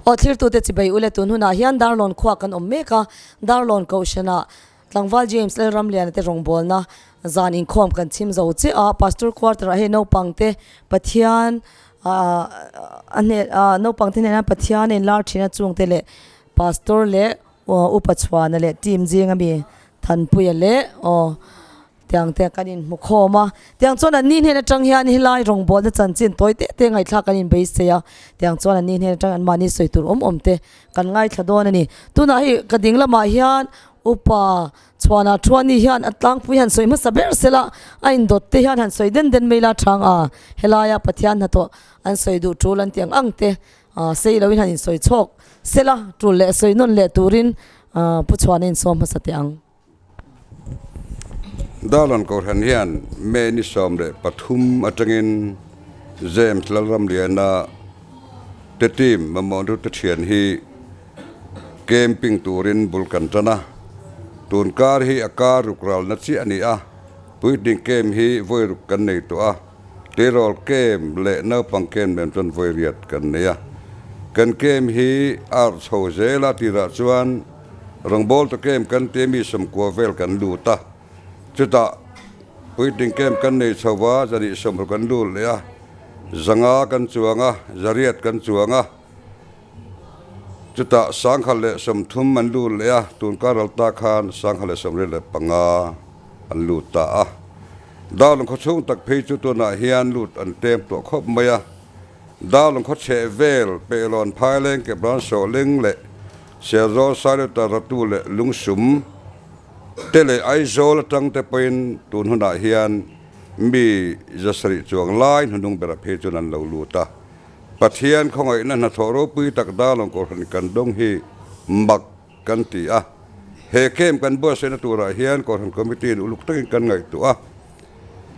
Aw thlirtute chibai ule tun hunah hian Darlawn khua kan awm mek a, Darlawn Kohhranah Tlangval James Lalramliana te rawngbawlna zan inkhawm kan chhim zo chiah a, Pastor Quarter ah hei naupang te Pathian a hne naupang te hnenah Pathian a inlar thin a chungte leh Pastor leh Upa Chhuana leh team zing ami Thanpuia leh aw tiang te kan inhmu khawm a, tiang chuan an ni hnen atang hian helai rawngbawlna chanchin tawi te te ngaihthlak kan inbeisei a, tiang chuan an ni hnen atang an mahni sawi tur awm awm te kan ngaithla dawn a ni. Tunah hei ka ding lamah hian Upa Chhuana Thuani hian a tlangpui han sawi hmasa ber sela a indawt te hian han sawi den den mai la chang a, helaia Pathian hnathawh an sawi duh tul an tih ang ang te sei loin han insawi chhawk sela tul leh sawi nawn leh turin Pu Chhuana insawm hmasa teh ang. Darlawn Kohhran hian May ni 13 atangin James Lalramliana te team mamawh ru te thian hi camping turin bul kan tan a, tun kar hi a kar ruk ralna chiah a ni a, puitling camp hi vawi ruk kan nei tawh a, tleirawl camp leh naupang camp nen chuan vawi riat kan nei a, kan camp hi a arh chho zel a tirah chuan Rawngbawltu camp kan tia mi sawmkua vel kan lut a, chutah puitling camp kan nei chho va, zan 60 kan lut leh a, zanga kan chuang a, zariat kan chuang a, chutah 1030 an lut leh a, tun kar ral ta khan 1025 an lut ta a. Darlawng khaw chhung tak phei chu tunah hian lut an tlem tawh khawp mai a. Darlawng khaw chheh vel, Pehlawn Phaileng, Kepran Sawhling leh Serzawl Sailota Ratu leh Lungsum te leh Aizawl atang te pawhin tun hunah hian mi 700 chuang lai hnuhnung berah phei chuan an lo lut a. Pathian khawngaihna hnathawh ropui tak Darlawng Kohhran kan dawng hi mak kan ti a. He camp kan buatsaihna turah hian Kohhran Committee in uluk takin kan ngaihtuah a.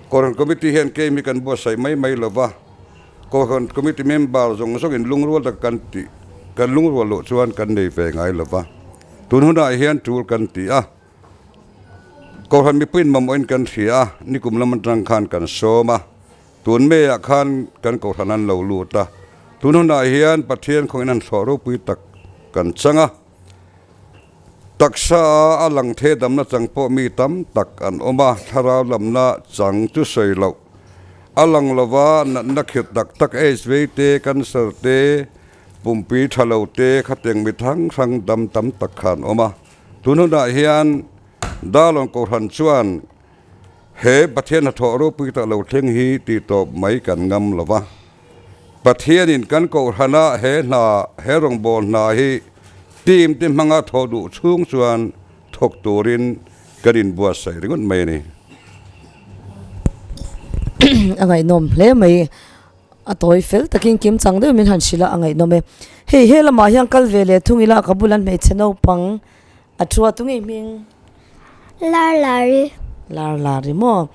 Kohhran Committee hian camp hi kan buatsaih mai mai lo va, Kohhran Committee member zawng zawngin lungrual tak kan tih kan lungrual loh chuan kan nei ve ngai lo va. Tun hunah hian tul kan ti a. Kohhran mipuiin mamawhin kan hria a, nikum lam atang khan kan sawm a. Tun May-ah khan kan kohhran an lo lut a, tun hunah hian Pathian khawngin an thlawh ropui tak kan chang a. Taksa a a lang the damna chang pawh mi tam tak an awm a, thlarau lamna chang chu sawi loh a lang lova, natna khirh tak tak HIV te, cancer te, pumpui tha lo te, khateng mi thang hrang dam tam tak kha an awm a. Tun hunah hian Darlawn Kohhran chuan He Pathian hnathawh ropui tak lo thleng hi tih tawp mai kan ngam lo va. Pathianin kan kohhrana he hna, he rawngbâwl hna hi team te hmanga thawh duh chhung chuan thawk turin kan inbuatsaih ringawt mai a ni. A ngaihnawm hle mai. A tawi fel takin kim chang deuh min han hrilh a, a ngaihnawm e. Hei he lamah hian kal ve leh thung ila ka bulan hmeichhe naupang A thu a tu ngei hming? Lar lari. Lar lari maw?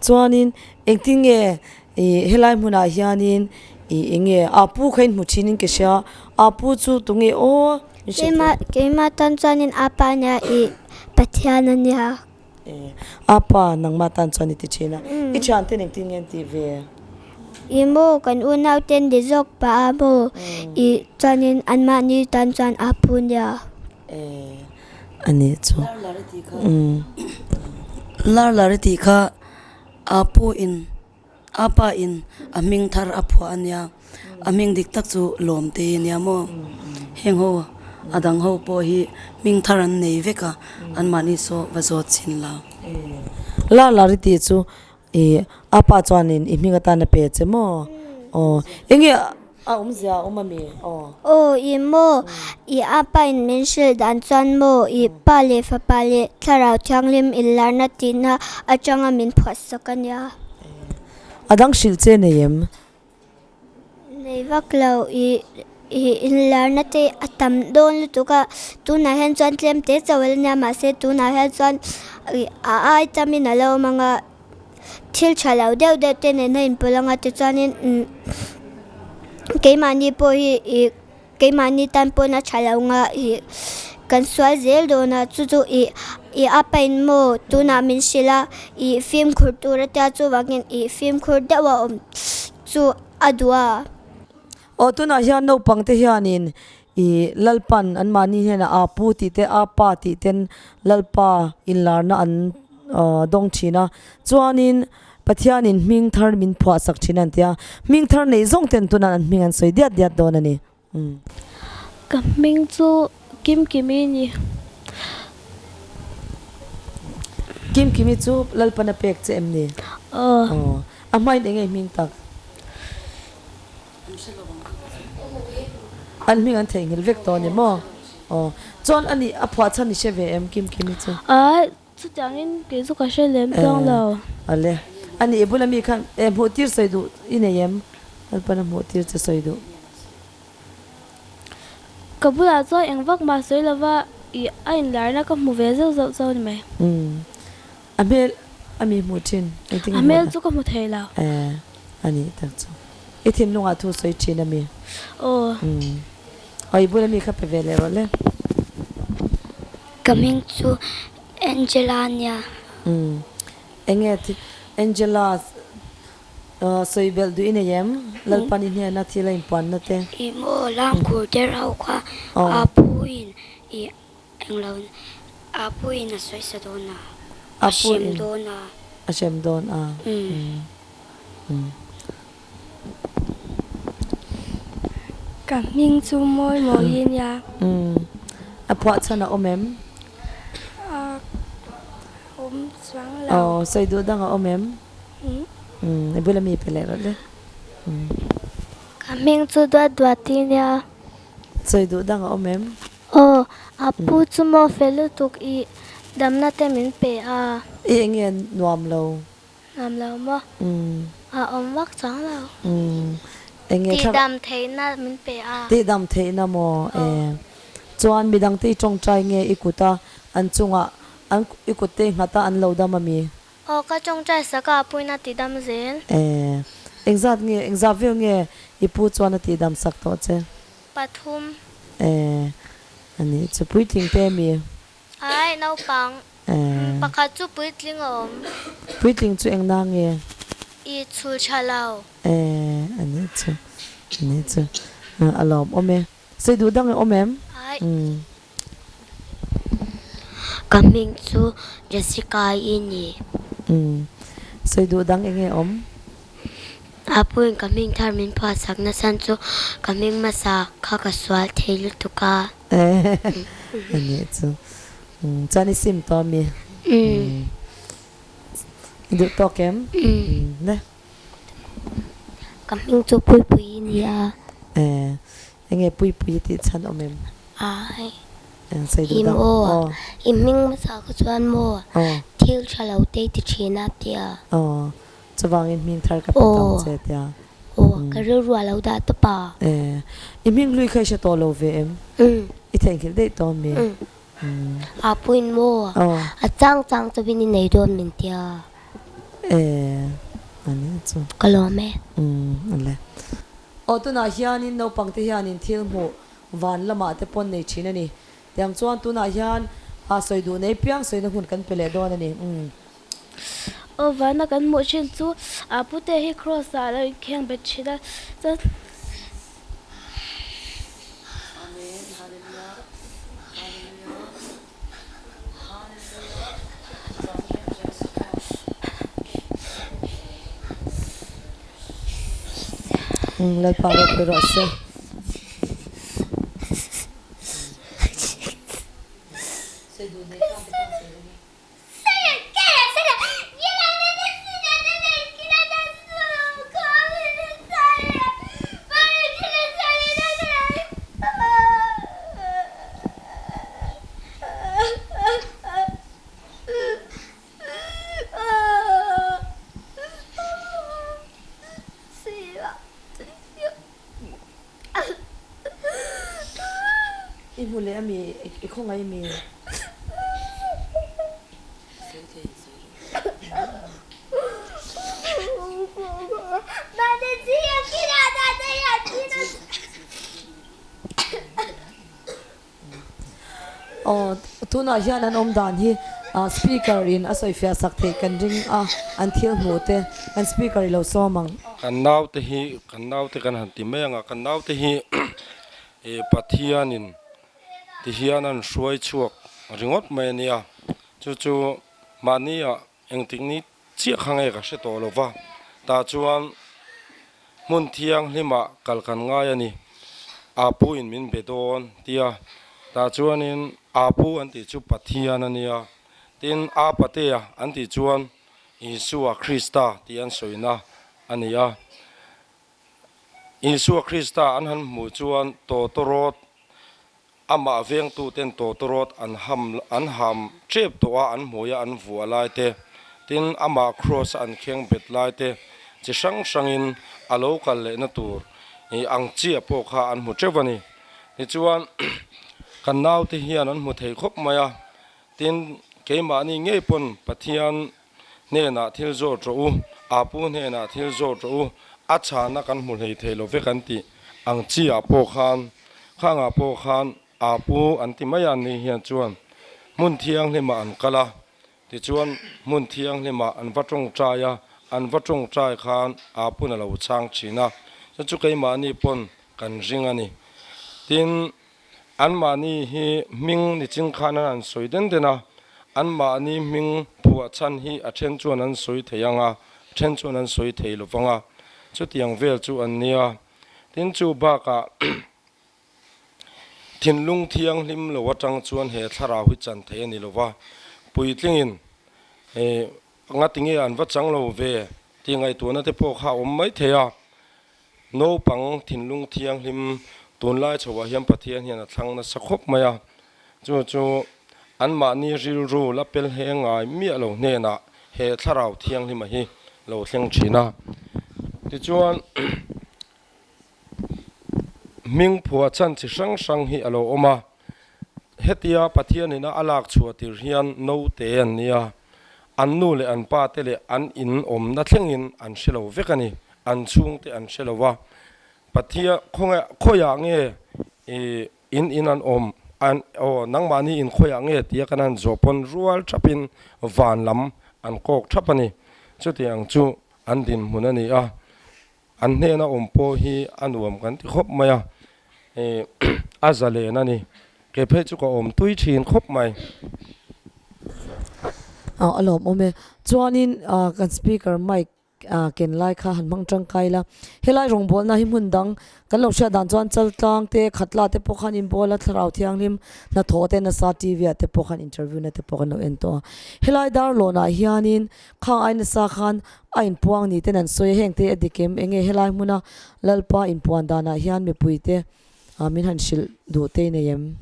Chuanin engtin nge ih helai hmunah hianin ih eng nge a pu kha in hmu thin in ka hria a pu chu tu nge aw? Keimah keimah tan chuanin a pa nia ih Pathian a nia. E a pa nangmah tan chuan i ti thin a i thian ten engtin nge an tih ve? Ih maw kan unau ten ni zawk pah a maw ih chuanin anmahni tan chuan a pu nia. E a ni chu umm. Lar lar i tih kha a pu in a pa in a hming thar a phuah a nia a hming dik tak chu lawm te hi a nia maw heng ho a dang ho pawh hi hming thar an nei vek a anmahni saw va zawt chhin la. Lar lar i tih chu I a pa chuanin i hming atan a pe che maw? Aw, enge a awmzia a awm ami? Aw. Aw, i maw? I a pa in min hrilh dan chuan maw i pa leh fapa leh thlarau thianghlim inlarna tihna atanga min phuahsak a nia. A dang hrilh che nei em? Nei vak lo, i inlarna te a tam dawn lutuk a, tunah hian chuan tlem te chauh a la nia mahse tunah hian chuan a ai tamin a lo awm ang a, thil tha lo deuh deuh te nen a inpawlh ang a tichuanin keimahni pawh hi ih keimahni tan pawn a tha lo ang a ih kan sual zel dawn a chu chu ih ih a pain maw tunah min hrilh a ih fimkhur tur a tia chuvangin ih fimkhur deuh a awm chu a duh a. Aw tunah hian naupang te hianin ih Lalpan anmahni hnenah aa pu tih te aa pa tih ten Lalpa inlarna an dawng thin a. Chuanin Pathianin hming thar min phuah sak thin a an ti a. Hming thar neih zawng ten tunah an hming an sawi diat diat dawn a ni. Ka hming chu Kimkimi a ni. Kimkimi chu Lalpan a pek che em ni? Aw. A hmain eng nge hming tak? An hming an theihnghilh vek tawh a ni maw? Aw. Chuan a nih a phuah chhan i hre ve em Kimkimi chu? Aai, chutiangin kei chu ka hre lem chuang lo. Awle. A nih i bula mi khan e hmuh tir sawi duh i nei em? Lalpan a hmuh tir che sawi duh. Ka bulah chuan eng vak mah sawi lova i a inlarna ka hmu ve zeuh zeuh chauh a ni mai. Umm. A hmel a mi hmuh thin engtin nge hmuh na? A hmel chu ka hmu thei lo. Eh a nih tak chu. I thinlungah thu sawi thin a mi? Aw. Umm. Aw i bula mi kha pe ve leh rawh le. Ka hming chu Angela a nia. Umm. Enge thi Angela sawi belh duh i nei em? Lalpan i hnena thil a inpuanna te. Ih maw Langkhur te rau kha a pu in ih Englo a pu in a sawi sa dawn a, a hrem dawn a. A hrem dawn a. Ka hming chu mawi mawi i nia. A phuah chhan a awm em? A awm chuang lo. Aw, sawi duh dang a awm em? I bula mi pe leh rawh le. Ka hming chu duat duat i nia. Sawi duh dang a awm em? Aw, a pu chu maw fel lutuk i damna te min pe a. I eng nge nuam lo? Nuam lo maw? Umm. A awm vak chuang lo. Umm. Eng nge thla. Tihdam theihna min pe a. Tihdam theihna maw? E. Chuan midang te i tawngtai nge i kut a an chungah an i kut te i nghat a an lo dam ami? Aw, ka tawngtai sak a, a puina tidam zel. E. Engzat nge engzat vel nge i pu chuan a tihdam sak tawh che? Pathum. E, a nih chu puitling te mi? Ai, naupang. E. Pakhat chu puitling a awm. Puitling chu eng na nge? I chhul tha lo. E, a nih chu, a nih chu. A lawm awm e. Sawi duh dang i awm em? Ai. Ka hming chu Jessica i ni. Umm. Sawi duh dang eng nge awm? A puiin ka hming thar min phuah sak nasan chu ka hming hmasa kha ka sual thei lutuk a. A nih chu. Umm chuan i sim tawh ami? Umm. I duh tawk em? Umm. Le. Ka hming chu Puipui i ni a. Eh. Enge Puipui i tih chhan awm em? Ai. Eng sawi duh I dang? maw? Aw. I hming hmasa kha chuan maw? Aw. Thil tha lo te i ti thin a tia. Aw. Chuvangin hming thar ka pe tawng che tia. Aw. Ka rilru a lo dah tawp a. Eh. I hming hlui kha i hre tawh lo ve em? Umm. I theihnghilh daih tawh mi? Umm. A puiin maw? Aw. A chang chang chawin i nei dawn min tia. Eh. A nih chu. Ka lawm e. Umm. A le. Aw tunah hianin naupang te hianin thil hmuh van lamah te pawn nei thin a ni. Tiang chuan tunah hian a sawi duh nei piang sawina hun kan pe leh dawn a ni. Umm. Aw vana kan hmuh thin chu a pute hi cross ah a lo inkheng bet thin a chuan. Lalpa ropui rawh se. I hmu leh ami i khawngaih ami? Aw tunah hian an awm dan hi speaker in a sawifiah sak theih kan ring a, an thil hmuh te kan speaker i lo sawm ang. Kan naute hi, kan naute kan han ti mai ang a, kan naute hi Pathianin ti hian an hruai chhuak ringawt mai a nia. Chu chu mahnia engtik ni chiah kha nge ka hre tawh lo va, tah chuan hmun thianghlimah kal kan ngai a ni. Apu in min be dawn tia, tah chuanin Apu an tih chu Pathian a nia, tin Apatea an tih chuan Isua Krista tih an sawina a ni a. Isua Krista an han hmuh chuan tawtawrawt Amah vengtuten tawtawrawt an ham an ham tep tawh a, an hmuia an vuah lai te, tin amah kraws a an kheng bet lai te chi hrang hrangin a lo kal lehna tur ang chiah pawh kha an hmu teuh a ni. Tichuan kan naute hian an hmu thei khawp mai a, tin keimahni ngei pawn Pathian hnenah thil zawt rawh u, Apu hnenah thil zawt rawh u, a chhana kan hmu hlei thei lo vek an tih ang chi ah pawh khan, khangah pawh khan Apu an ti mai a ni hian chuan hmun thianghlimah an kal a, tichuan hmun thianghlimah an va tawngtai a, an va tawngtai khan Apu'n a lo chhang thin a, chu chu keimahni pawn kan ring a ni. Tin, Anmahni hi hming ni ching khan an han sawi den den a, anmahni hming phuah chhan hi a then chuan an sawi thei ang a, then chuan an sawi thei lo vang a, chutiang vel chu an nia. Tin, chu bakah thinlung thianghlim lo atang chuan he thlarau hi chan thei a ni lo va, puitlingin ngatinge an va chang lo ve tih ngaihtuahna te pawh kha a awm mai thei a. Naupang thinlung thianghlim tunlai chhoah hian Pathian hian a thlang nasa khawp mai a, chu chu anmahni rilru la pel he ngai miah lo hnenah he thlarau thianghlima hi lo thleng thin a. Tichuan hming phuah chhan chi hrang hrang hi a lo awm a, hetia Pathianina a lak chhuah tir hian naute an nia, an nu leh an pa te leh an in awmna thlengin an hre lo vek a ni. An chhungte an hre lo va, Pathian khawnge khawiah nge i in in an awm an aw nangmahni in khawiah nge tia kan han zawh pawn rual thapin van lam an kawk thap a ni. Chutiang chu an dinhmun a ni a, an hnena awm pawh hi a nuam kan ti khawp mai a, i a zalen a ni. Kei phei chu ka awm tui thin khawp mai. A lawmawm e. Chuanin kan speaker mic ken lai kha han hmang tangkai la. Helai rawngbawlna hi hmun dang kan lo hriat dan chuan Chaltlang te, Khatla te pawh khan inbawl a, Thlarau Thianghlim hnathawh te nasa TV ah te pawh khan interview na te pawh kan lo en tawh a. Helai Darlawnah hianin khang ai nasa khan a inpuang ni ten an sawi a, heng te a dik em? Enge helai hmuna Lalpa inpuan danah hian mipui te min han hrilh duh te nei em?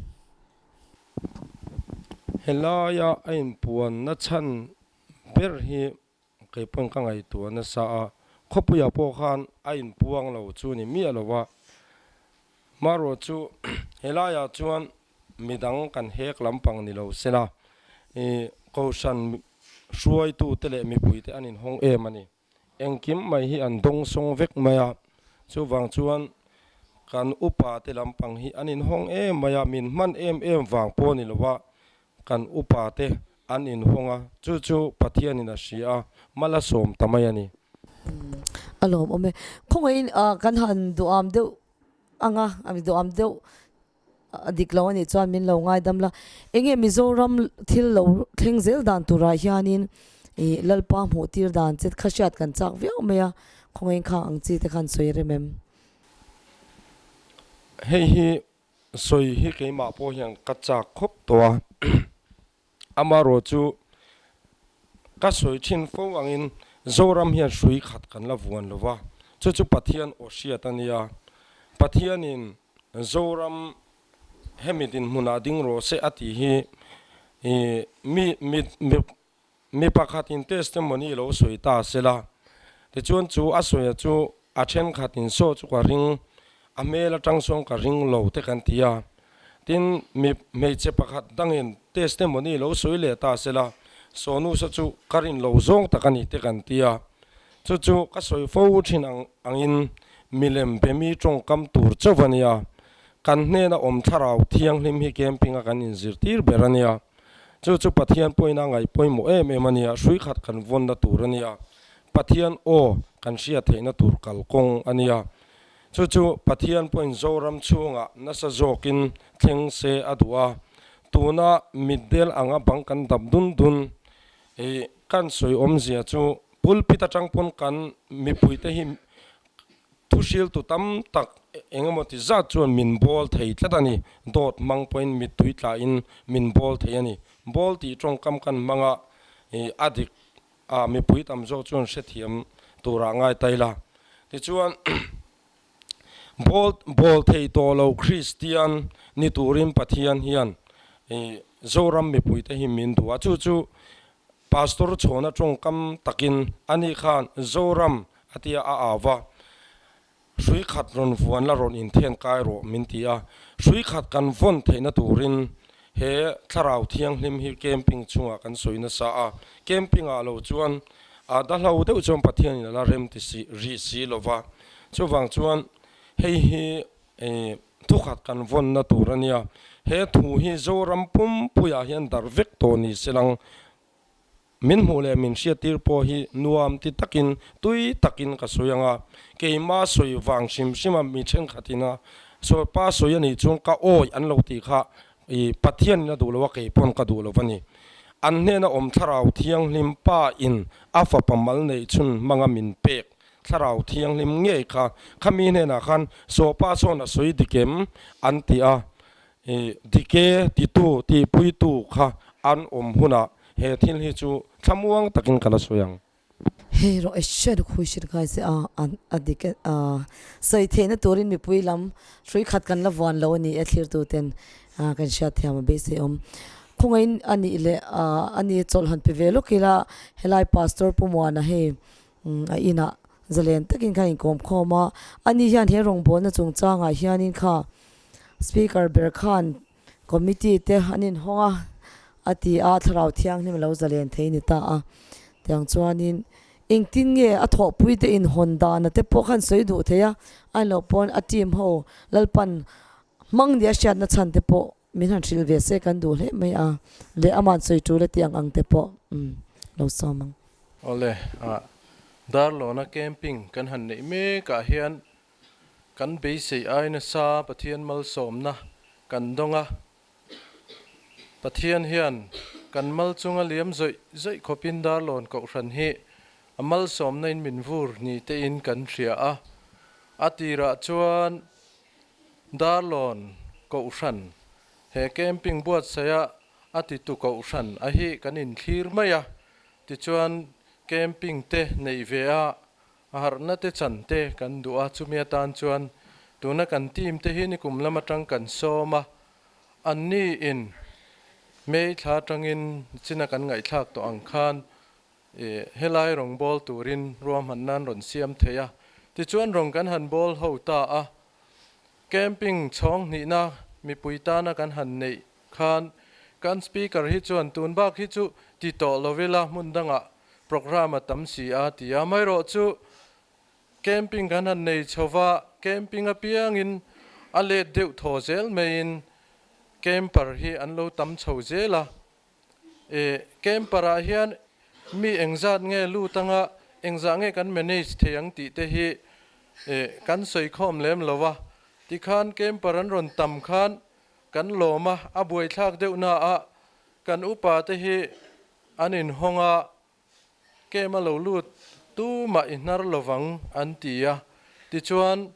Helaia a inpuanna chhan ber hi Kei pawn ka ngaihtuah nasa a, khawpuiah pawh khan a inpuang lo chu ni miah lo va. Marawh chu helaiah chuan midang kan hek lampang ni lo sela, i Kohhran hruaitute leh mipuite an inhawng em a ni. Engkim mai hi an dawngsawng vek mai a, chuvang chuan kan upate lampang hi an inhawng em mai a, min hman em em vang pawh ni lo va, Kan upate an inhawng a, chu chu Pathianin a hria a, mal a sawm ta mai a ni. A lawmawm e. Khawngaihin kan han duham deuh anga, duham deuh dik lo a nih chuan min lo ngaidam la. Enge Mizoram thil lo thleng zel dan turah hianin ih Lalpa hmuh tir dan che kha hriat kan chak viau mai a, khawngaihin khang ang chi te khan sawi rem em? Hei hi Sawi hi keimah pawh hian ka chak khawp tawh a, amarawh chu ka sawi thin fo angin Zoram hian hrui khat kan la vuan lo va, chu chu Pathian aw hriat a nia. Pathianin Zoram hemi dinhmunah ding rawh se a tih hi mi mi Mi pakhatin testimony lo sawi ta sela, tichuan chu a sawia chu a thenkhatin saw chu ka ring, a hmel atang sawn ka ring lo te kan ti a. Tin, mi hmeichhe pakhat dangin testimony lo sawi leh ta sela, sawnu saw chu ka rin lo zawng tak a ni te kan ti a. Chu chu ka sawi fo thin ang angin milem be mi tawngkam tur chauh a nia. Kan hnena awm thlarau thianghlim hi camping a kan inzirtir ber a nia. Chu chu Pathian pawhin a ngaih pawimawh em em a nia, hrui khat kan vawnna tur a nia. Pathian aw kan hriat theihna tur kalkawng a nia. Chu chu Pathian pawhin Zoram chhungah nasa zawkin thleng se a duh a, tuna mitdel anga bang kan dap dun dun i kan sawi awmzia chu pulpit atang pawn kan mipuite hi Thu hriltu tam tak eng emaw ti zat chuan min bawl thei tlat a ni. Dawt hmang pawhin mittui tlahin min bawl thei a ni. Bawl tih tawngkam kan hmang a, a dik a, mipui tam zawk chuan hrethiam turah ngai ta ila. Tichuan, bawl bawl thei tawh lo Kristian ni turin Pathian hian Zoram mipuite hi min duh a, chu chu Pastor chhawna tawngkam takin ani khan Zoram a tia a au va, hrui khat rawn vuan la rawn inthen kai rawh min ti a, hrui khat kan vawn theihna turin he thlarau thianghlim hi camping chungah kan sawi nasa a, camping ah lo chuan a dahlo deuh chuan Pathianin a la rem ti si rih si lo va, chuvang chuan hei hi thukhat kan vawnna tur a nia. He thu hi Zoram pumpuiah hian darh vek tawh ni se lang. Min hmuh leh min hriattir pawh hi nuam ti takin, tui takin ka sawi ang a. Keima sawi vang hrim hrim a mi thenkhatin a sawi pa sawi a nih chuan ka awi an lo tih kha i Pathianin a duh lo a, kei pawn ka duh lo a ni. An hnena awm thlarau thianghlim pa in a fapa mal neih chhun hmanga min pek Thlarau Thianghlim ngei kha khami hnenah khan Sawpa sawn a sawi dik em? an ti a, i dik e titu tihpuitu kha an awm hunah he thil hi chu thlamuang takin ka la sawi ang. Hei rawh i hre ruk hui hre ngai che a, a dik e, sawi theihna turin mipui lam hrui khat kan la vuan lo a ni e thlirtuten kan hriat thiam a beisei awm. Khawngaihin a nih leh a ni chawlh han pe ve lawk ila helai Pastor Pu Muana hei A inah zalen takin kha inkawm khawm a, ani hian he rawngbawlna chungchangah hianin kha Speaker ber khan Committee te an inhawng a, a ti a, Thlarau Thianghlim a lo zalen thei ni ta a. Tiang chuanin engtin nge a thawhpui te inhawn dana te pawh khan sawi duh thei a, a loh pawn a team ho Lalpan hmang nia hriatna chhan te pawh Min han hrilh ve se kan duh hle mai a, leh aman sawi tul a tih ang ang te pawh lo sawm ang. Awle, ah Darlawna camping kan han neih mek ah hian kan beisei ai nasa Pathian malsawmna kan dawng a, Pathian hian kan mal chunga liam zawih zawih khawpin Darlawn Kohhran hi a malsawmna in min vur ni tein kan hria a, a tirah chuan Darlawn Kohhran, he camping buatsaih a a titu Kohhran a hi kan inthlir mai a, tichuan camping te neih ve a, a harhna te chan te kan duh a, chumi atan chuan tuna kan team te hi nikum lam atang kan sawm a, anni in May thla atangin china kan ngaihthlak tawh ang khan I helai rawng bawl turin ruahman nan rawn siam thei a, tichuan rawng kan han bawl ho ta a. Camping chhawng hnihna mipui tana kan han neih khan kan speaker hi chuan tun bak hi chu ti tawh lo ila hmun dangah programme a tam si a ti a. Amaherawhchu camping kan han nei chho va, camping apiangin a let deuh thaw zel maiin camper hi an lo tam chho zel a. E camper ah hian mi engzat nge lut anga engzah nge kan manage thei ang tih te hi e kan sawi khawm lem lo a, tikhan camper an rawn tam khan kan lawm a, a buaithlak deuh na a kan upa te hi an inhawng a, Kem a lo lut tumah i hnar lovang an ti a, tichuan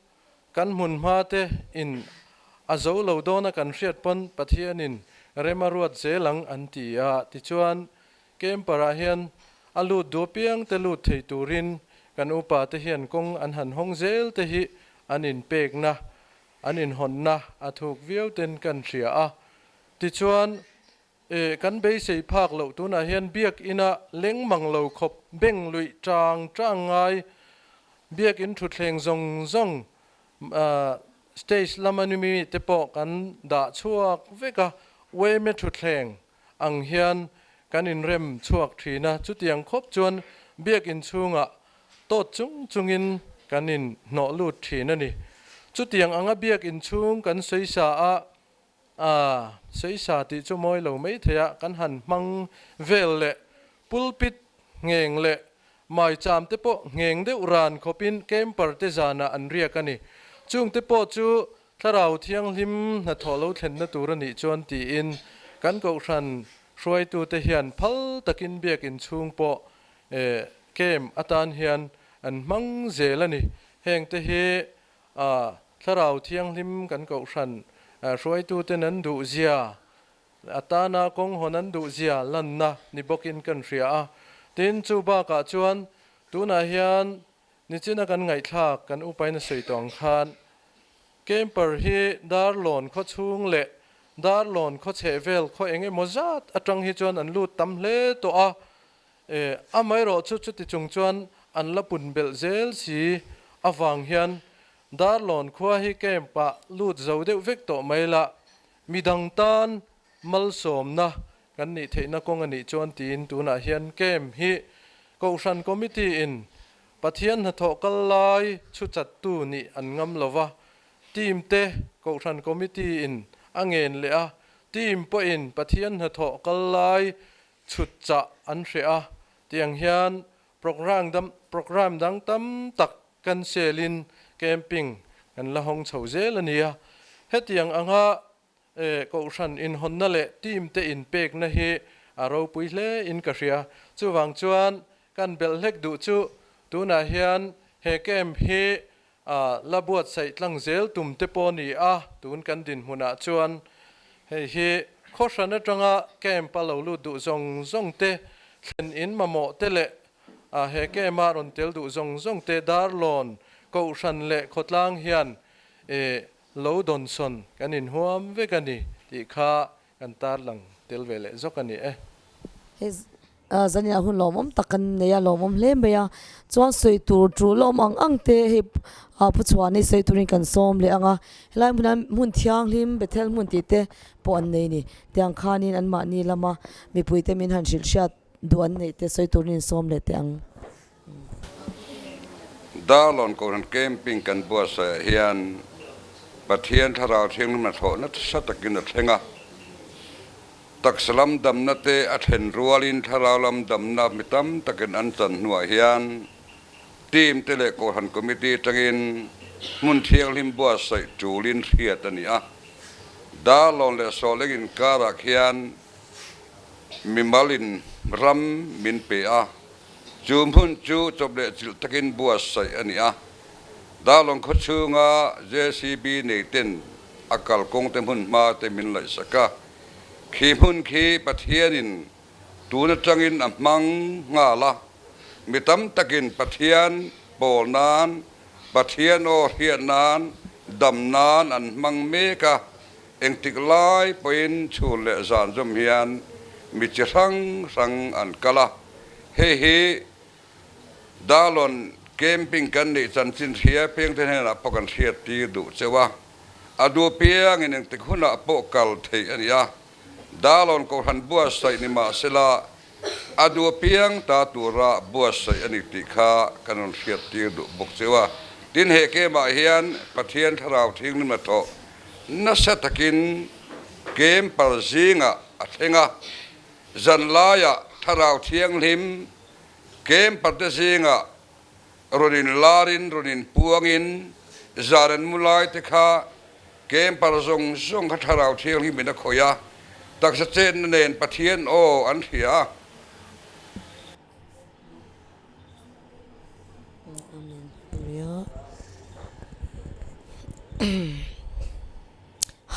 kan hmun hma te in a zo lo dawn a kan hriat pawn Pathianin rem a ruat zel ang an ti a, tichuan camper ah hian a lut duh apiang te lut thei turin kan upa te hian kawng an han hawng zel te hi an inpekna an inhawnna a thuk viau ten kan hria a, tichuan E, kan beisei phak loh tunah hian biakina leng mang lo khawp beng luih tang tang ngai, biakin thutthleng zawng zawng stage lama ni mi te pawh kan dah chhuak vek a, uaime thutthleng ang hian kan inrem chhuak thin a, chutiang khawp chuan biakin chhungah tawt chung chungin kan inhnawh lut thin a ni. Chutiang anga biakin chhung kan sawisa a, A, Seisa tih chu mawi lo mai thei a, kan han hmang vel leh pulpit ngheng leh Maicham te pawh ngheng deuh ran khawpin camper te zanah an riak a ni. Chung te pawh chu Thlarau Thianghlim hnathawh lo thlenna tur a nih chuan tiin kan Kohhran hruaitute hian phal takin biakin chhung pawh camp atan hian an hmang zel a ni. Hengte hi Thlarau Thianghlim kan Kohhran hruaituten an duhzia atana kawng hawn an duhzia lanna ni bawkin kan hria a. Tin, chu bakah chuan tunah hian nichina kan ngaihthlak kan upain a sawi tawh ang khan Camper hi Darlawn khaw chhung leh Darlawn khaw chheh vel khaw eng emaw zat atang hi chuan an lut tam hle tawh a. Amaherawhchu chuti chung chuan an la pun belh zel si avang hian Darlawn khua hi camp-ah lut zo deuh vek tawh mai la, Midang tan malsawmna kan nih theihna kawng a nih chuan tiin tunah hian camp hi Kohhran Committee in Pathian hnathawh kal lai chhu chattu nih an ngam lo va, team te Kohhran Committee in a ngen leh a, team pawhin Pathian hnathawh kal lai chhut chah an hreh a, tiang hian programme dang tam tak Cancel in camping kan la hawng chho zel a nia. Hetiang anga Kohhran inhawnna leh team te inpekna hi a ropui hle in ka hria. Chuvang chuan kan belh hlek duh chu tunah hian he camp hi la buatsaih tlang zel tum te pawh a ni a, tun kan dinhmunah chuan hei hi khawhran atanga camp a lo lut duh zawng zawng te thlen in mamawh te leh A he camp-a rawn tel duh zawng zawng te Darlawn, Kohhran leh Khawtlang hian e lo dawnsawn kan inhuam vek a ni tih kha kan tarlang tel ve leh zawk a ni e. Hei zaniah hun lawmawm tak kan nei a, lawmawm hle mai a. Chuan sawi tur tul awm ang ang te hei Pu Chhuani sawi turin kan sawm leh ang a. Helai hmunah hmun thianghlim Bethel hmun tih te pawh an nei a ni. Tiang khanin anmahni lama mipuite min han hrilh hriat Duh an neih te sawi turin insawm leh teh ang. Darlawn Kohhran Camping kan buatsaih ah hian Pathian Thlarau Thianghlim hnathawh nasa takin a thleng a. Taksa lam damna te a thlen rualin Thlarau lam damna mi tam takin an chan hnuah hian Team te leh Kohhran Committee atangin hmun thianghlim buatsaih tulin hriat a ni a. Darlawn leh Sawleng inkarah khian Mimalin ram min pe a, chu hmun chu chawp leh chilh takin buatsaih a ni a. Darlawng khaw chhunga JCB neiten a kalkawng te hmun hma te min laihsak a. Khi hmun khi Pathianin tun atangin a hmang nghal a, mi tam takin Pathian pawl nan, Pathian aw hriat nan, dam nan an hmang mek a. Engtik lai pawhin chhun leh zan zawm hian mi chi hrang hrang an kal a, hei hi Darlawn camping kan neih chanchin hria piangte hnenah pawh kan hriat tir duh cheu a, a duh piangin engtik hunah pawh kal theih a ni a, Darlawn Kohhran buatsaih ni mahsela a duh piang ta tura buatsaih a ni tih kha kan rawn hriat tir duh bawk cheu a. Tin, he camp-ah hian Pathian Thlarau Thianghlim a thawh nasa takin camper zingah a thleng a, zan laiah Thlarau Thianghlim camper te zingah rawn inlarin rawn inpuangin zan an mu lai te kha camper zawng zawng kha Thlarau Thianghlimin a khawih a, taksa chenna nen Pathian aw an hria a.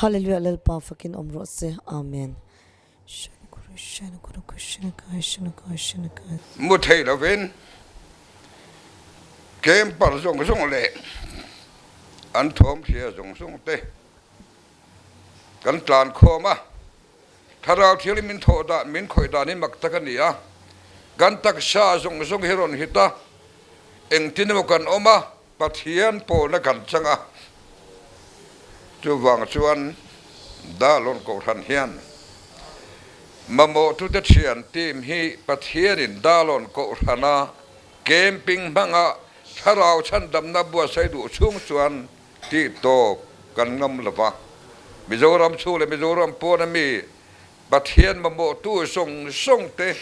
Hallelujah Lalpa fakin awm rawh se Amen. Mu thei lovin camper zawng zawng leh an thawm hria zawng zawng te kan tlan khawm a. Thlarau thianghlim min thawh dan, min khawih dan hi mak tak a ni a. Kan taksa zawng zawng hi rawn hit a, engtin emaw kan awm a, Pathian pawlna kan chang a. Chuvang chuan Darlawn Kohhran hian mamawhtute thian team hi Pathianin Darlawn Kohhrana camping hmanga thlarau chhandamna buatsaih duh chhung chuan tih tawp kan ngam lo va. Mizoram chhung leh Mizoram pawn ami Pathian mamawhtu zawng zawng te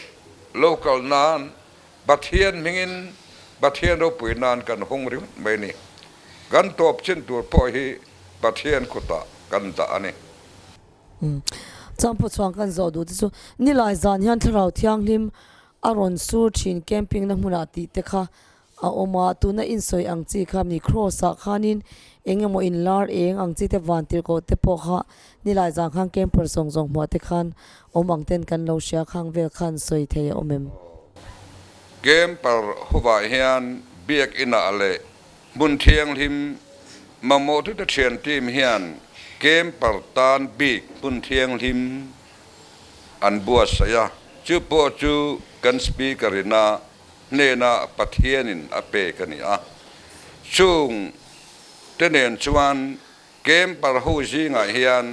lo kal nan. Pathian hmingin Pathian ropui nan kan hung ringawt mai a ni. Kan tawp chin tur pawh hi Pathian kutah kan dah a ni. Chuan pawh chuan kan zawh duh te chu nilai zan hian thlarau thianghlim a rawn sur thin camping na hmunah tih te kha a awm a, tuna insawi ang chi kha mi cross ah khanin eng emaw inlar eng ang chi te van tirhkoh te pawh kha nilai zan khan camper zawng zawng hmuah te khan awm ang ten kan lo hria khang vel khan sawi thei a awm em? Camper huvah hian biak inah leh hmun thianghlim mamawh tute thian team hian camper tan bik hmun thianghlim an buatsaih a, chu pawh chu kan speaker ina hnena Pathianin a pek a ni a. Chung te nen chuan camper ho zingah hian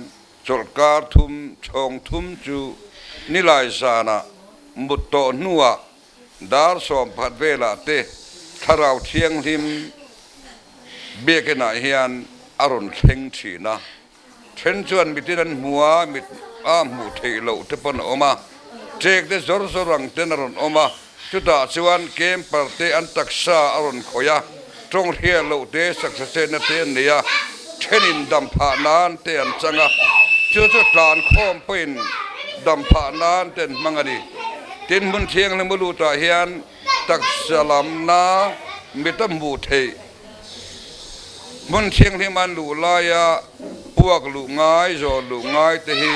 chawlhkar thum chhawng thum chu nilai zanah mut tawh hnuah dar 11 velah te Thlarau Thianghlim biakinah hian a rawn thleng thin a. Then chuan mitin an hmu a, mit a hmuh theih loh te pawn a awm a, ṭek te zawr zawr ang ten a rawn awm a, chutah chuan camper te an taksa a rawn khawih a, ṭawng hriat loh te saksa chenna te an nei a, thenin dam phah nan te an chang a, chu chu tlan khawm pawhin dam phah nan te an hmang a ni. Tin, hmun thianghlim u lutah hian taksa lamna mit a hmuh theih. Hmun thianghlim an luh laia puak luh ngai, zawl luh ngai te hi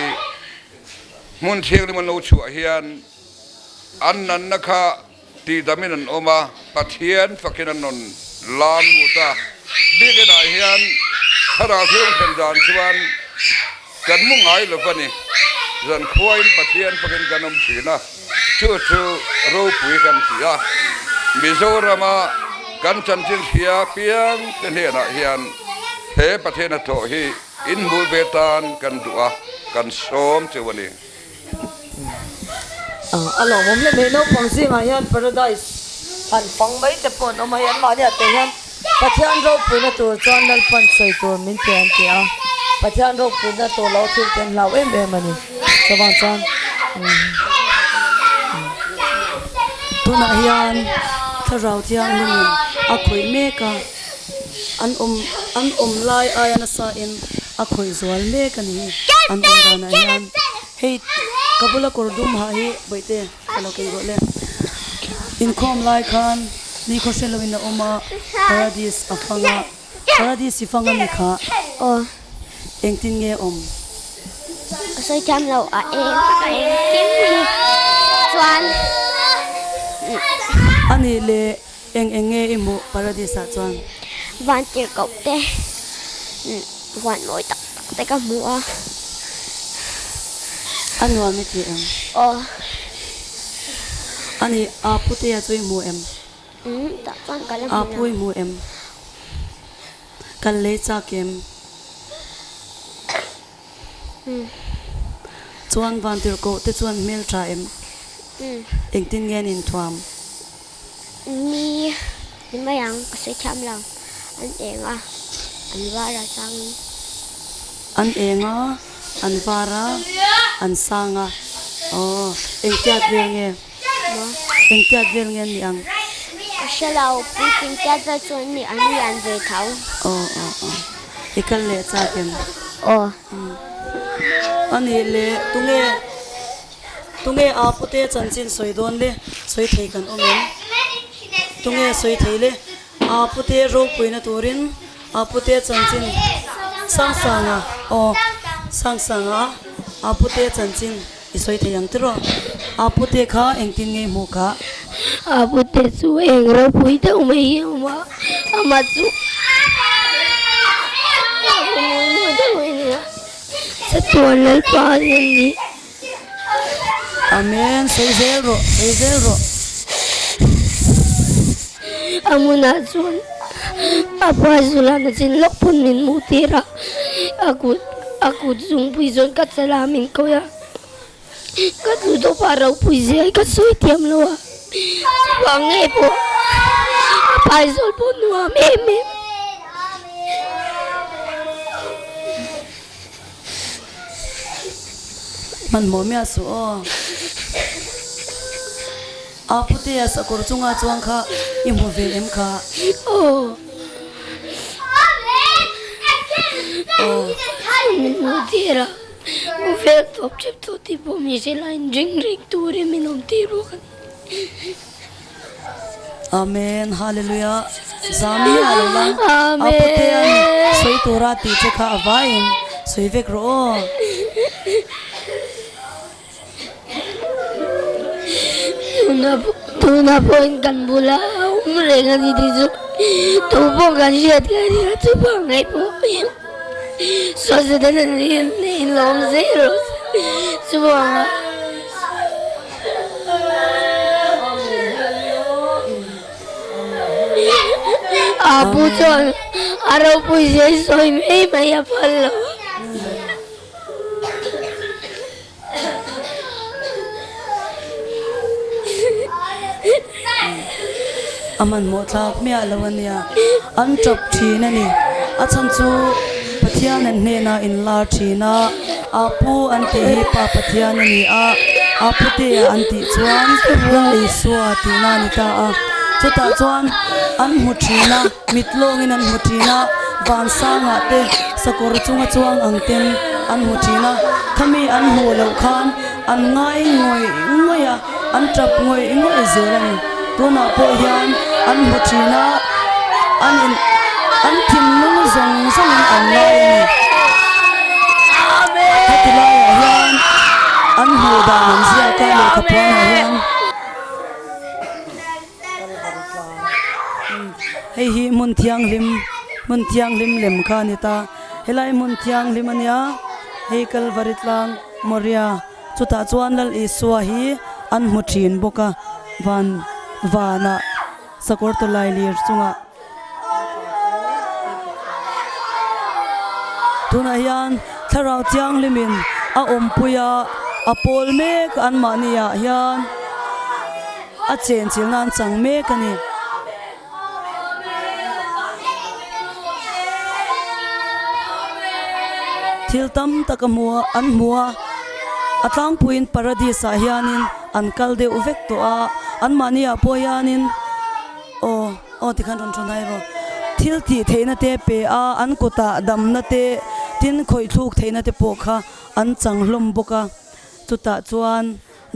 hmun thianghlim an lo chhuah hian an nanna kha tihdamin an awm a, Pathian fakin an rawn lam lut a. Biakinah hian thlarau thianghlim thlen dan chuan kan mu ngai lo va ni. Zankhuain Pathian fakin kan awm thin a. Chu chu ropui kan ti a, Mizorama kan chanchin hria piang te hnenah hian he Pathian hnathawh hi inhmuh ve tan kan duh a, kan sawm cheu a ni. A lawmawm hle mai, naupang zingah hian Paradise han fang mai te pawh an awm a, hei anmahniah te hian Pathian ropuina tur chuan Lalpan sawi tur min pe an ti a, Pathian ropuina tur lo thil te an hlau em em a ni. Chuvang chuan Tunah hian Thlarau Thianghlimin a khawih mek a, an awm an awm lai aia nasa in a khawih zual mek a ni hi an awm danah hian hei ka bula kawr dum hah hi bawihte ka lo keng rawh le inkhawm lai khan ni khaw hre loin a awm a paradis a fang a. Paradis i fang a ni kha. Aw. Engtin nge awm? Ka sawi thiam lo a eng a engkim hi chuan. A nih le eng eng nge i hmuh Paradis ah chuan? Van tirhkoh te huan mawi tak tak te ka hmu a. A nuam i ti em? Aw. A nih a putea chu i hmu em? Umm tah chuan ka la hmu lo. A pui hmu em? Kal lei chak em? Umm. Chuan vantirhkoh te chuan hmel tha em? Umm. Engtin nge an inthuam? Ni, ni mai ang, ka sawi thiam lo. An eng a, an var a sangin. An eng a, an var a, an sang a. Aw, engtiat vel nge? Maw? Engtiat vel nge an nih ang? Ka hre lo, puitling tiat vel chu an nih an lian ve tho. Aw aw aw, i kal leh chak em? Aw. A nih leh tunge tunge a pute chanchin sawi dawn le sawi thei kan awm em? Tunge sawi thei le a pute ropuina turin a pute chanchin Sangsanga aw Sangsanga a pute chanchin I sawi thei ang tiraw? A pute kha engtin nge i hmuh kha? A pute chu eng ropui deuh mai hi a awm a, amah chu hmuh deuh a nia, chatuan Lalpa a ni. Amen, sawi zel rawh, sawi zel rawh. A hmunah chuan a pa Zulana chin lawk pawn min hmuh tir a, a kut a kut zungpui chuan ka chala min khawih a, ka tlu tawp a ropui zia hi ka sawi thiam lo a, chuvang nge pawh a phaizawl pawh nuam em em. Hmanhmawh miah suh aw. A putea sakawr chunga chuang kha i hmu ve em kha? Aw. Aw. Min hmuh tir a, hmu vel tawp tep tawh tih pawh mi hre laiin ring reng turin min awm tir bawk a ni. Amen Hallelujah Zami a lo lang a putea sawi tura tih che kha a vaiin sawi vek rawh aw. Tuna pawhin kan bula a awm reng a ni tih chu tu pawh kan hriat ka ni a, chuvang ngaih pawh Sawzedana nen la awm zel rawh se chuvanga. A pu chuan a ropui zia sawi mai mai a phal lo a. A hmanhmawh thlak miah lo a nia, an tap thin a ni. A chhan chu Pathian an hnenah in lar thin a, a pu an tih hi Pa Pathian a ni a, a putea an tih chuan Lal Isua tihna a ni ta a. Chutah chuan an hmu thin a. Mit lawngin an hmu thin a, vansangah te sakawr chunga chuang ang ten an hmu thin a, khami an hmuh loh khan an ngai ngawih ngawih a, an tap ngawih ngawih zel a ni. Tunah pawh hian an hmu thin a, an in an thinlung zawng zawngin an ngai a ni. Heti laiah hian an hmuh dan an ziak a, lehkha puanah hian. Hei hi hmun thianghlim hmun thianghlim lem kha a ni ta helai hmun thianghlim a nia hei Kalvari tlang Moria chutah chuan Lal Isua hi an hmu thin bawk a van vanah sakawr tawlai lir chungah. Tunah hian thlarau thianghlimin a awmpui a a pawl mek anmahni ah hian a chenchilh nan chang mek a ni. Thil tam tak a hmu a an hmu a a tlangpuiin paradis ah hianin an kal deuh vek tawh a anmahni ah pawh hianin aw. Aw tikhan rawn thawn hai rawh. Thil tih theihna te pe a, an kutah damna te, tin khawih thluk theihna te pawh kha an chang hlawm bawk a. Chutah chuan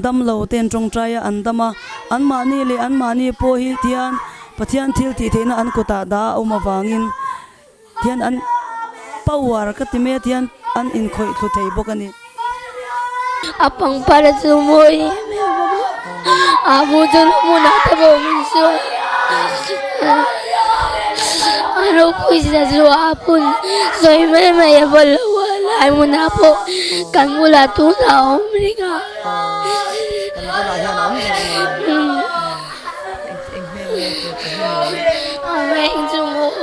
damlo ten tawngtai a an dam a, anmahni leh anmahni pawh hi tihian Pathian thil tih theihna an kutah dah a awm avangin Hian an power ka ti mai a tihian an inkhawih thlu thei bawk a ni. A pangpar chu mawi em em a, a bu chu hmunah te pawh min sawi a, a ropui zia chu a phun sawi mai mai a va lo a, lai hmunah pawh kan bulah tunah a awm reng a. Kan bulah hian a awm reng a. Eng chu maw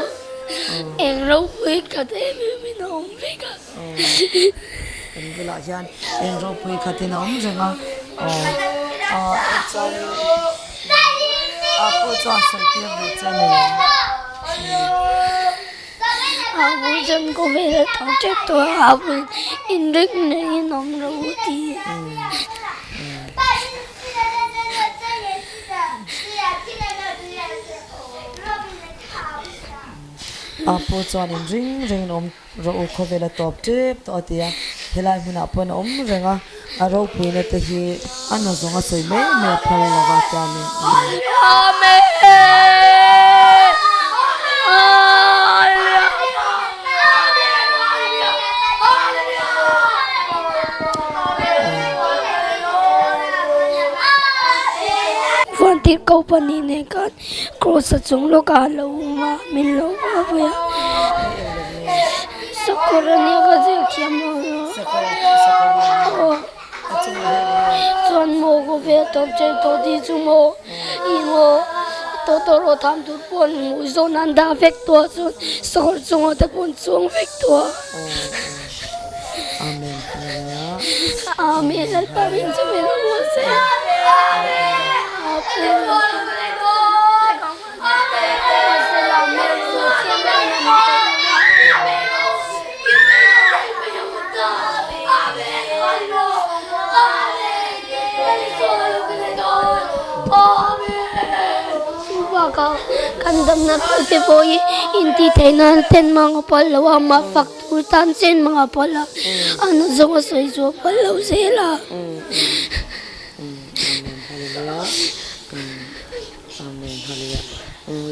eng ropui khat em em in a awm vek a. Kan bulah hian eng ropui khat in a awm reng a. Aw chuanin a pawh chuan sawi tir duh che a nei ang. A bu chuan khawvel a tang tep tawh a, a bu inring rengin awm rawh u ti. A pu chuan in ring ring in awm rawh u khawvel a tawp tep tawh a ti a, helai hmunah pawhin a awm reng a, a ropuina te hi a na zawng a sawi mai mai a phal lo va chuanin. Vantir ko pahnih nen khan cross a chung lawkah a lo awm a min lo va pui a sakawr a nia ka ziak thiam lo chuan maw khawvel tawp ṭeuh tawh tih chu maw ih maw tawtawrh tham tur pawh an hmuh zawn an dah vek tawh a chuan sakawr chungah te pawh an chuang vek tawh a. Amen Hallelujah. Amen Lalpa min chu min hmu se. Amen. ka kan damna tur te pawh hi intih theih nan ten mang a pawlh lo a, amah fak tur tan chen mang a pawlh a, a na zawng a sawi chu a pawlh lo zel a. Amen Hallelujah Amen Hallelujah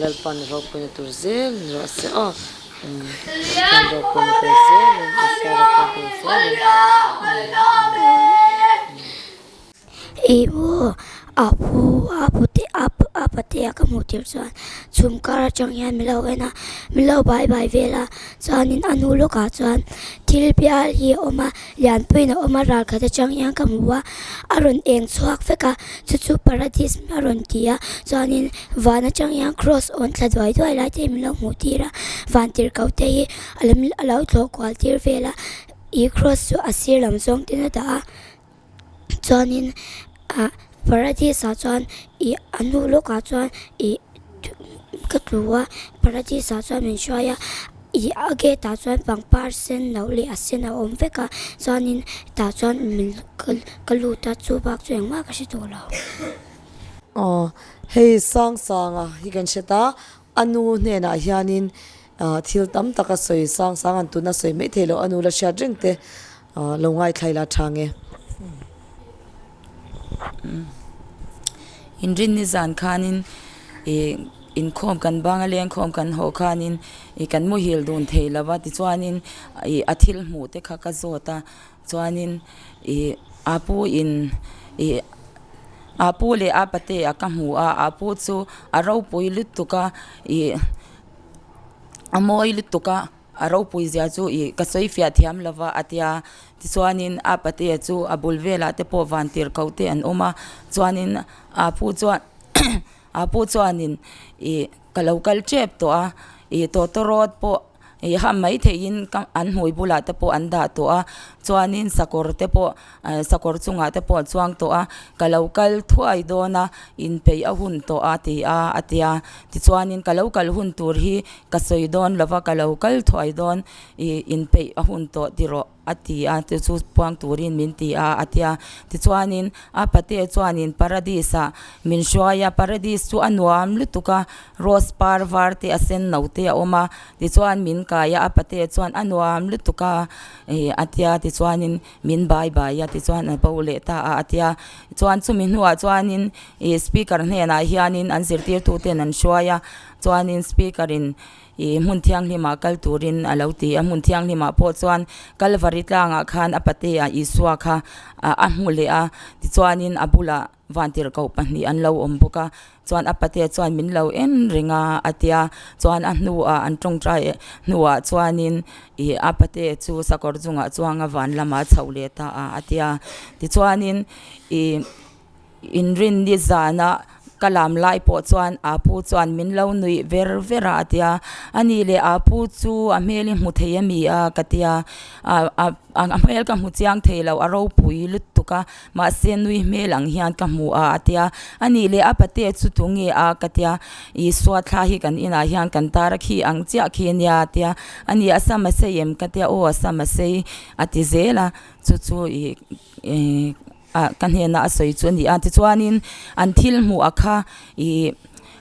Lalpa na ropuina tur zel ni rawh se aw Pathian ropuina tur zelin Isua ropuina tur zelin Ei maw a pu a pute a a patea ka hmuh tir chuan chhum kar atang hian min lo en a min lo bai bai vel a chuanin a hnu lawkah chuan thil bial hi a awm a lianpuiin a awm a ral khat atang hian ka hmu a a rawn eng chhuak vek a chu chu paradis a rawn ti a chuanin van atang hian cross awn thla duai duai lai te hi min lo hmuh tir a van tirhkoh te hi a lo thlawh kual tir vel a ih cross chu a sir lam zawng ten a dah a. Chuanin ah paradise ah chuan ih a hnu lawkah chuan ih ka tlu a paradise ah chuan min hruai a ih a gate ah chuan pangpar sen no leh a sen a awm vek a chuanin tah chuan min ka lut a chu bak chu engmah ka hre tawh lo. Aw hei Sangsanga hi kan hre ta a nu hnenah hianin thil tam tak a sawi Sangsang an tuna sawi mai theih loh a nu la hriat reng te Lo ngaithla ila tha nge. Inrinni zan khanin ih inkhawm kan bang a lengkhawm kan haw khanin ih kan muhil dun thei lo va tichuanin ih a thil hmuh te kha ka zawt a chuanin ih a pu in ih a pu leh a pate a ka hmu a a pu chu a ropui lutuk a ih a mawi lutuk a. A ropui zia chu ih ka sawi fiah thiam lo va a tia. Tichuanin a patea chu a bul velah te pawh van tir ko te an awm a. Chuanin a pu chuan a pu chuanin ih ka lo kal tep tawh a. Ih tawtawrawt pawh ih ham mai theihin ka an hmui bulah te pawh an dah tawh a. Chuanin sakawr te pawh sakawr chungah te pawh a chuang tawh a. Ka lo kal thuai dawn a inpeih a hun tawh a ti a a tia. Tichuanin ka lo kal hun tur hi Ka sawi dawn lova ka lo kal thuai dawn ih inpeih a hun tawh ti rawh a ti a chu chu puang turin min ti a a tia. Tichuanin a pate chuanin paradise ah min hruai a paradise chu a nuam lutuk a rose par var te a sen no te a awm a tichuan min kai a a pate chuan a nuam lutuk a ih a tia tichuanin min bai bai a tichuan a bo leh ta a a tia. Chuan chumi hnuah chuanin ih speaker hnenah hianin an zirtirtu ten an hruai a. Chuanin speaker in ih hmun thianghlimah kal turin a lo ti a, hmun thianghlimah pawh chuan Kalvari tlangah khan a patea Isua kha a hmu leh a, tichuanin a bulah vantirhkoh pahnih an lo awm bawk a, chuan a patea chuan min lo en reng a a tia, chuan a hnuah an tawngtai hnuah chuanin ih a patea chu sakawr chungah chuanga van lamah a chhoh leh ta a a tia, tichuanin ih. Inrinni zana ka lam lai pawh chuan Apu chuan min lo nuih ver ver a a ti a, a nih leh Apu chu a hmel i hmu thei a mi a ka ti a, a hmel ka hmu chiang thei lo a ropui lutuk a, mahse nui hmel ang hian ka hmu a a ti a, a nih leh a pate chu tunge a ka ti a, Isua thla hi kan inah hian kan tar a khi ang chiah khi ania a ti a, a nih a sam a sei em ka ti a, aw a sam a sei a ti zel a, chu chu ih ih. Ah ka hnenah a sawi chu a ni a tichuanin an thil hmuh a kha ih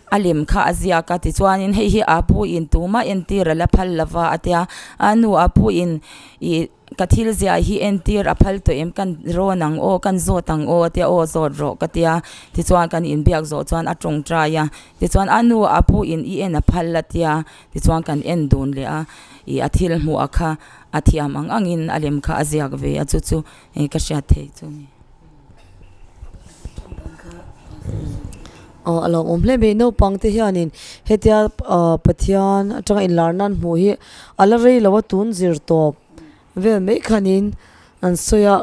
a lem kha a ziak a tichuanin hei hi a pu in tumah entir a la phal lova a tia a nu a pu in ih ka thil ziah hi entir a phal tawh em kan rawn ang aw kan zawt ang aw a tia aw zawt rawh ka tia tichuan kan inbiak zawh chuan a tawngtai a tichuan a nu a pu in i en a phal a tia tichuan kan en dun leh a ih a thil hmuh a kha a thiam ang angin a lem kha a ziak ve a chu chu. Hei ka hriat theih chu ni. Aw a lawmawm hle mai naupang te hianin hetia ah Pathian atanga inlar nan hmuh hi a la rei lo a tun zir tawp vel mai khanin an sawi a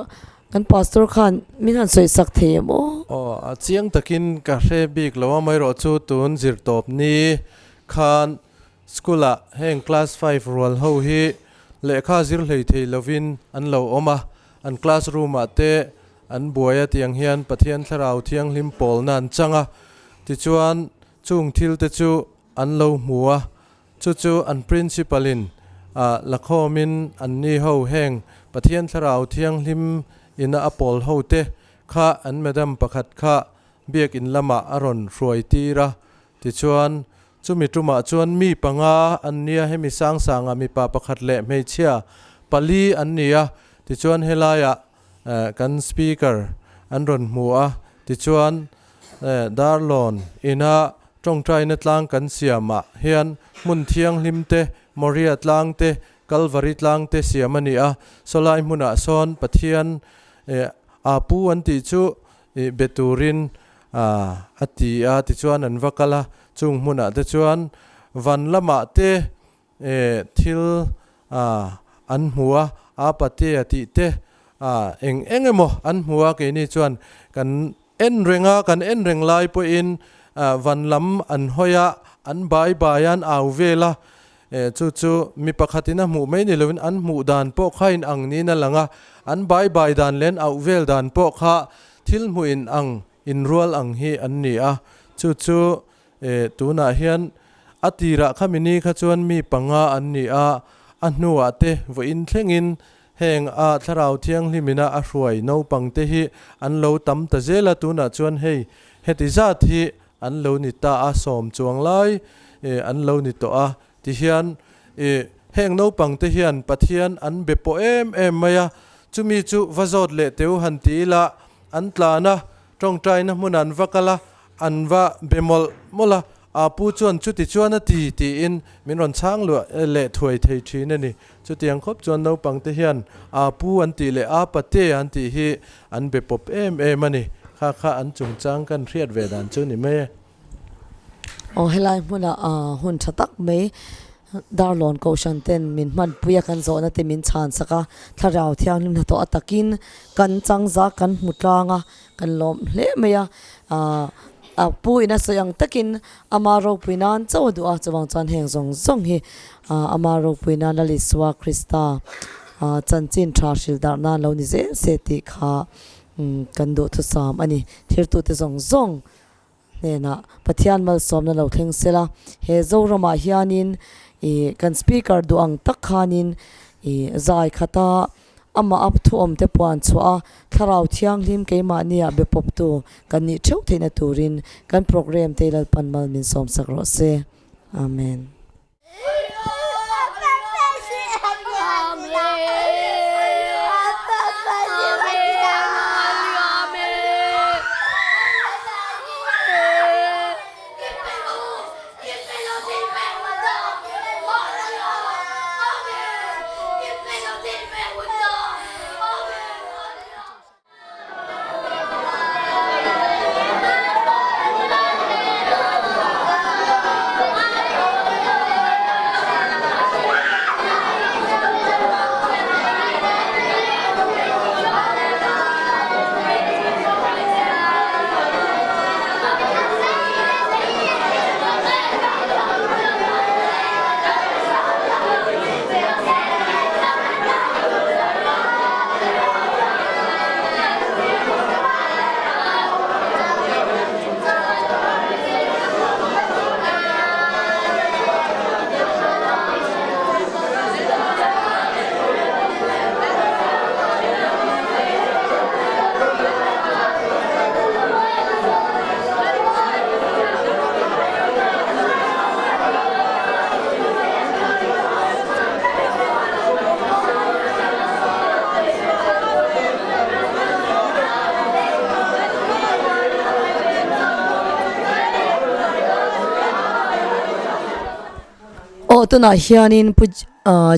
kan pastor khan min han sawi sak thei em aw. Aw a chiang takin ka hre bik lo a amaherawhchu tun zir tawp ni khan School ah heng class five rual ho hi lehkha zir hlei thei lovin an lo awm a, an class room ah te an buai a tiang hian Pathian Thlarau Thianghlim pawlna an chang a, tichuan chung thil te chu an lo hmu a, chu chu an principal in ah lakhawm in an ni ho heng Pathian Thlarau Thianghlim ina a pawl ho te kha an madam pakhat kha biakin lamah a rawn hruai tir a, tichuan. Chumi tumah chuan mi panga an nia, hemi Sangsanga mipa pakhat leh hmeichhia pali an ni a, tichuan helaiah kan speaker an rawn hmu a, tichuan Darlawn ina tawngtaina tlang kan siamah hian hmun thianghlim te, Moria tlang te, Kalvari tlang te siam a ni a, sawlai hmunah sawn Pathian a pu an tih chu be turin a ti a, tichuan an va kal a, chung hmunah te chuan van lamah te thil an hmu a, a patea tih te eng eng emaw an hmu a, keini chuan kan en reng a, kan en reng lai pawhin van lam an hawi a, an bai bai a, an au vel a, Chu chu mi pakhatin a hmuh mai ni loin an hmuh dan pawh kha in ang niin a lang a, an bai bai dan leh an auh vel dan pawh kha thil hmuh in ang, inrual ang hi an ni a. Chu chu tunah hian a tirah khami ni kha chuan mi panga an ni a, a hnuah te vawiin thlengin heng a Thlarau Thianghlimina a hruai naupang te hi an lo tam ta zel a, tunah chuan hei heti zat hi An lo ni ta a, sawm chuang lai an lo ni tawh a. Tihian heng naupang te hian Pathian an be pawh em em mai a, chumi chu va zawt leh teu han ti ila, an tlan a, tawngtaina hmun an va kal a, an va be mawlh mawlh a, aa pu chuan chuti chuan a ti tiin min rawn chhang luah leh thuai thei thin a ni. Chutiang khawp chuan naupang te hian aa pu an tih leh aa pate an tih hi an be pawp em em a ni. Kha kha an chungchang kan hriat ve dan chu ni mai e. Aw helai hmunah hun tha tak mai Darlawn Kohhran ten min hmanpui a kan zawhna te min chhan sak a, Thlarau Thianghlim hnathawh a takin kan changza kan hmu tlang a, kan lawm hle mai a. A pu in a sawi ang takin ama ropui nan chauh a duh a, chuvang chuan heng zawng zawng hi ama ropui nan Lal Isua Krista chanchin tha hrilh darh nan lo ni zel se tih kha kan duhthusam a ni. Thirtute zawng zawng hnenah Pathian malsawmna lo thleng se la, he Zoramah hianin kan Speaker duh ang tak khanin zai khata Amah a thuawmte puan chhuah a, Thlarau Thianghlim keimahnia be pawptu kan nih theuh theihna turin kan programme te Lalpan mal min sawmsak rawh se. Amen. Aw tunah hianin pu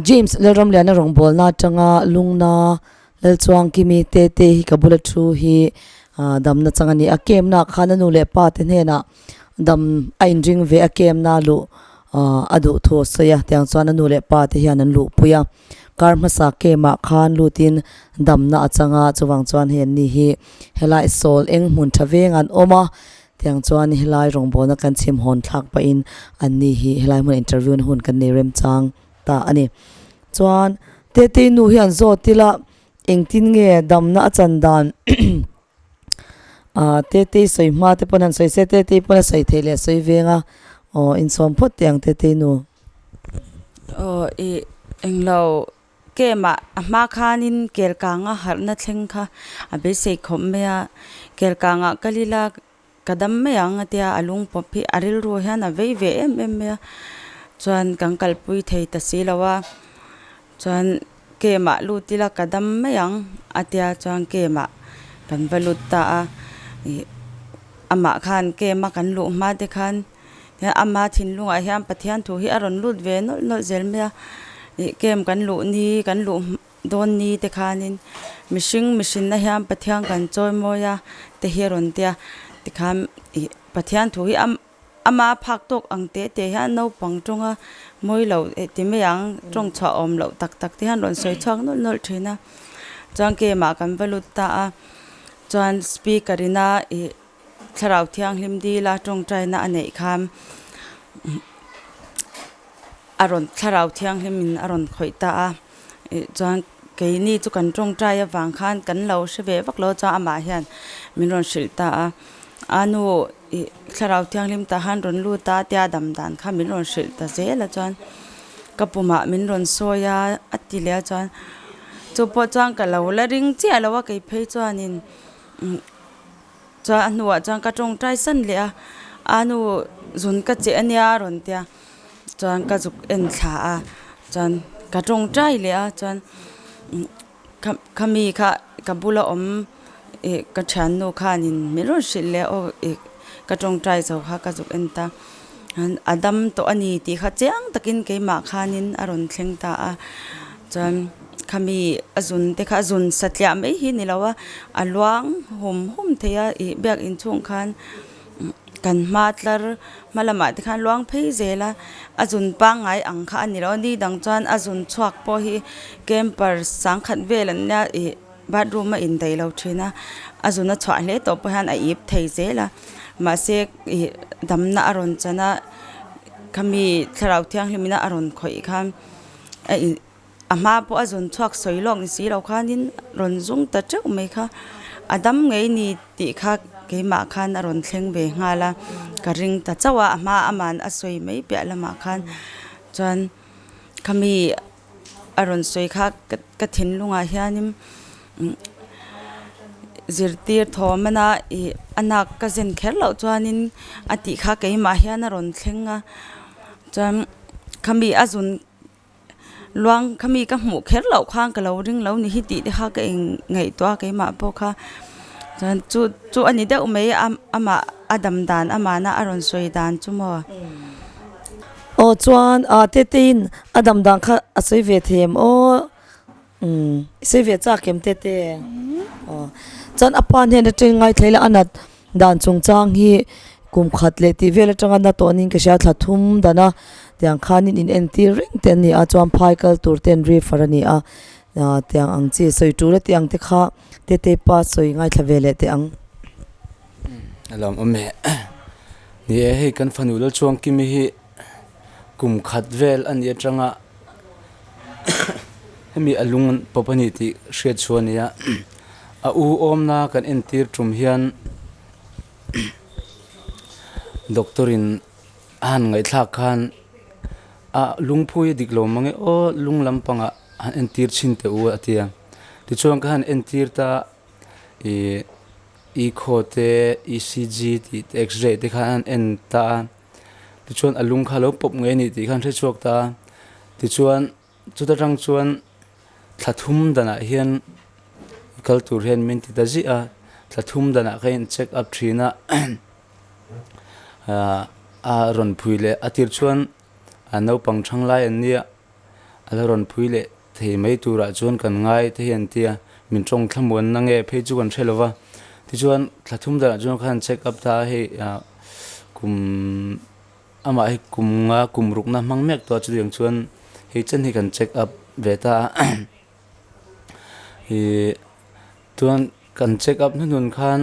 James Lalramliana rawngbawlna atanga lungna Lalchuangkimi te te hi ka bula thu hi damna chang a ni a, camp na khan a nu leh pa te hnenah dam a inring ve a camp na luh a duh thu a sawi a, tiang chuan a nu leh pa te hian an luhpui a, kar hmasa camp ah khan lutin damna a chang a, chuvang chuan hei an ni hi helai sawl eng hmun tha veng an awm a, tiang chuan helai rawngbawlna kan chhim hawn thlak pahin an ni hi helai hmun interview na hun kan nei remchang. ta a ni. Chuan Tetei nu hian zawt ila engtin nge damna a chan dan ah Tetei sawi hma te pawn han sawi se Tetei pawn a sawi theih leh a sawi veng a aw inchhawm phawt teh ang Tetei nu. Aw ih englo kemah a hma khanin kelkanga harhna thleng kha a beisei khawp mai a kelkangah kal ila. Ka dam mai ang a tia, a lung pawp hi a rilru hian a vei ve em em mai a, chuan kan kalpui thei ta si lo a, chuan kemah lut ila ka dam mai ang a tia chuan kemah kan va lut ta a, ih amah khan kema kan luh hma te khan ama thinlungah hian Pathian thu hi a rawn lut ve nawlh nawlh zel mai a, ih kem kan luh ni kan luh Dawn ni te khanin mihring mihrinna hian Pathian kan chawi mawi a te hi a rawn tia tikhan ih Pathian thu hi a ama phak tawk ang teh teh hian naupang tawnga mawi lo eh ti mai ang tawng chhuah awm loh tak tak te hian rawn sawi chhuak nawlh nawlh thin a chuan kemah kan va lut ta a chuan speaker ina ih thlarau thianghlim dila tawngtaina a neih khan a rawn thlarau thianghlim in a rawn khawih ta a. Ih chuan keini chu kan tawngtai avang khan kan lo hre ve vak lo chuan amah hian min rawn hrilh ta a, a nu ih thlarau thianghlim tah khan rawn lut a tia dam dan kha min rawn hrilh ta zel a chuan ka pumah min rawn sawi a a ti leh a chuan chu pawh chuan ka lo la ring chiah lo a kei phei chuanin umm chuan a hnuah chuan ka tawngtai san leh a, a nu zun ka cheh ania a rawn tia. Chuan ka zuk en thla a chuan ka tawngtai leh a chuan khami kha ka bula awm ih ka thiannu khanin min rawn hrilh leh a aw ih ka tawngtai zo kha ka zuk en ta a dam tawh a ni tih kha chiang takin keimah khanin a rawn thleng ta a chuan khami a zun te kha a zun satliah mai hi ni lo a a luang hum hum thei a ih biak inchhung khan. Kan hma tlar hma lamah te khan luang phei zel a, a zun pangngai ang kha a ni lo a, ni dang chuan a zun chhuak pawh hi camper sangkhat vel an nia ih bathroom a indaih lo thin a, a zun a chhuah hle tawh pawh hian a ip thei zel a, mahse ih damna a rawn chan a, khami thlarau thianghlim ina a rawn khawih khan a in. A hma pawh a zun chhuak sawi lawk ni si lo khanin rawn zung ta teuh mai kha a dam ngei ni tih kha keimah khan a rawn thleng ve nghal a ka ring ta chauh a a hma aman a sawi mai piah lamah khan chuan khami a rawn sawi kha ka thinlungah hianin zirtir thawm a ih a nak ka zen kher loh chuanin a tih kha keimah hian a rawn thleng a chuan khami a zun. Luang kha mi ka hmuh kher loh khan ka lo ring lo ni hi tih te kha ka in ngaihtuah a keimah pawh kha chuan chu chu a ni deuh mai a amah a dam dan amahna a rawn sawi dan chu maw. Aw chuan ah Tetein a dam dan kha a sawi ve thei em aw umm i sawi ve chak em Tete aw chuan a pa hnen atangin ngaithla ila a nat Dan chungchang hi kum khat leh tih vel atanga na tawnin ka hria thla thum dan a tiang khanin in entir reng te an ni a chuan phai kal tur te an refer a ni a ah tiang ang chi sawi tul a tih ang te kha tete pa sawi ngaithla ve leh teh ang. A lawm awm e. Ni e hei kan fanu Lalchuangkimi hi kum khat vel a nih atanga hemi a lung pawp a ni tih hriat chhuah a ni a. A u awmna kan entir tum hian doctor in a han ngaihthlak khan a lungphu hi dik lo mang e aw lung lampangah han entir chhin teh u a ti a tichuan ka han entir ta ih echo te ecg tih te x-ray te khan an en ta a tichuan a lung kha a lo pawp ngei a ni tih kha an hre chhuak ta a tichuan. Chuta tang chuan thla thum danah hian kal tur hian min ti ta ziah a, thla thum danah ka in check up thin a, a rawn phui leh a tir chuan a naupang thang lai an nia a la rawn phui leh thei mai turah chuan kan ngai te hi an ti a, min tawng thlamuanna nge phei chu kan hre lo va, tichuan thla thum danah chuan ka han check up ta a hei kum. Amah hi kum nga kum rukna hmang mek tawh a chutiang chuan hei chen hi kan check up ve ta a ih chuan kan check up hnuhnun khan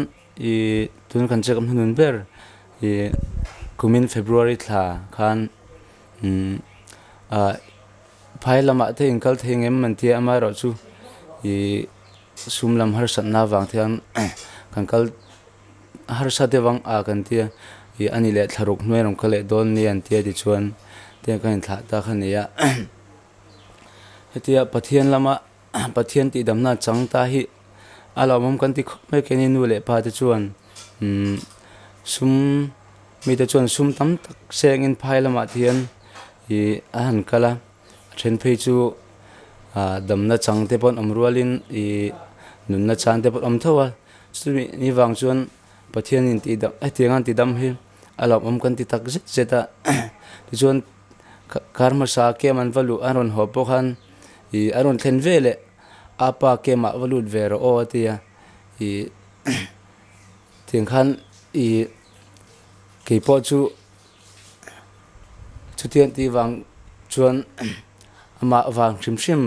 ih tun kan check up hnuhnun ber ih kumin February thla khan umm ah phai lamah te inkal thei ngem an tia amaherawhchu ih sum lam harsatna avang te hian kan kal. A harsa deuh ang a kan tia ih ani leh thlaruk hnuai rawn kal leh dawn nia an tia tichuan tiang ka inthlah ta kha ni a hetia Pathian lama Pathian tih damna chang ta hi a lawmawm kan ti khawp mai keini nu leh pa te chuan umm. Sum mite chuan sum tam tak sengin phai lamah te hian ih a han kal a, a then phei chu ah damna chang te pawh an awm rualin ih nunna chan te pawh an awm tho a, chumi ni vang chuan Pathianin tih dam hetiang an ti dam hi a lawmawm kan ti tak zet zet a tichuan kar hmasa camp an va luh an rawn haw pawh khan ih a rawn thlen ve leh a pa camp ah va lut ve rawh aw a ti a ih tiang khan ih keipawh chu chutiang tih vang chuan amah vang hrim hrim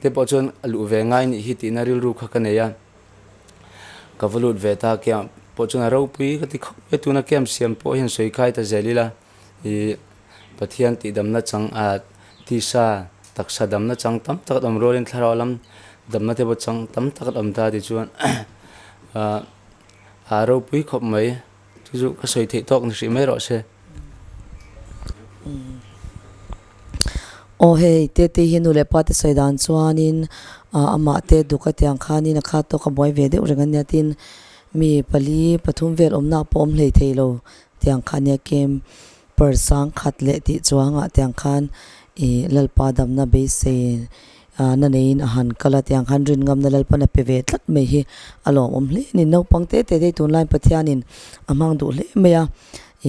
te pawh chuan a luh ve ngai nih hi tihna rilru kha ka nei a. Ka va lut ve ta camp pawh chuan a ropui ka ti khawp mai tuna camp siam pawh hian sawi khai ta zel ila ih Pathian tih damna chang ah tisa taksa damna chang tam tak a awm rualin thlarau lam damna te pawh chang tam tak a awm ta tichuan ah a ropui khawp mai chu chu ka sawi theih tawk ni hrih mai rawh se. Aw hei tete hi nu leh pa te sawi dan chuanin ah amah te duk a tiang khanin a kha tawk a buai ve deuh reng a nia tin mi pali pathum vel awmna pawh awm hlei thei lo tiang kha nia kem per sang khat leh tih chuangah tiang khan ih lalpa damna beisei ah na neiin a han kal a tiang khan rin ngamna lalpan a pe ve tlat mai hi a lawmawm hle a ni naupang te te te hi tunlaiin Pathianin a hmang duh hle mai a.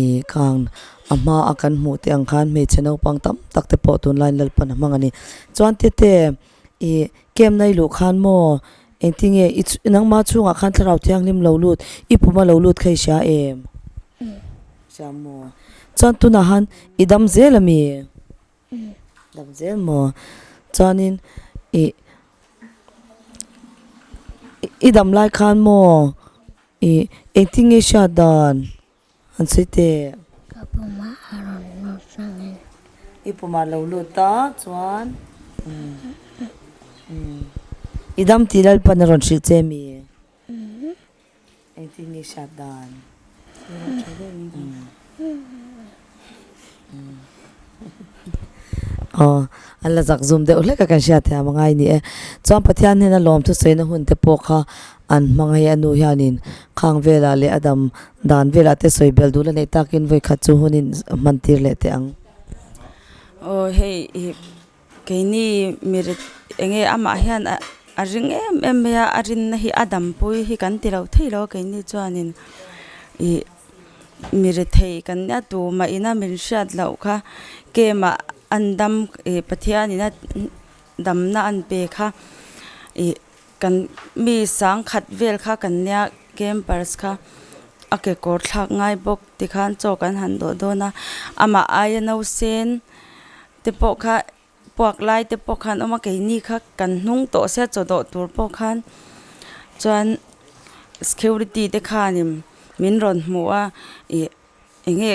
Ih khang a hma a kan hmuh te ang khan hmeichhe naupang tam tak te pawh tunlaiin Lalpan a hmang a ni. Chuan tete ih camp na i luh khan maw engtinge i nangma chhungah khan thlarau thianghlim lo lut i puma lo lut kha i hria em? Hria maw? Chuan tunah han i dam zel a mi? Dam zel maw? Chuanin ih i dam lai khan maw ih engtinge i hriat dan? An sawi teh. Ka pumah a rawn lut rangin. I pumah lo lut a chuan i dam tih Lalpan a rawn hrilh che mi? Engtin nge hriat dan? Aw an la zak zum deuh hlek a kan hriat thiam a ngai ni e. Chuan Pathian hnena lawm thusawi na hun te pawh kha An hmang hei a nu hianin khang velah leh a dam dan velah te sawi bel duh la neih takin vawi khat chu hunin hman tir leh teh ang. Aw hei ih keini mirit enge amah hian a a ring em em mai a a rinna hi a dampui hi kan ti lo thei lo a keini chuanin ih mirit thei kan nia tumah ina min hriat loh kha kemah an dam ih Pathianin a damna an pe kha ih. Kan mi sang khat vel kha kan nia campers kha a kekawr thlak ngai bawk tikhan chaw kan han dawh dawn a amah aia nausen te pawh kha puak lai te pawh khan awm a keini kha kan hnung tawh sia chaw dawh tur pawh khan chuan security te khanin min rawn hmu a ih. Eng nge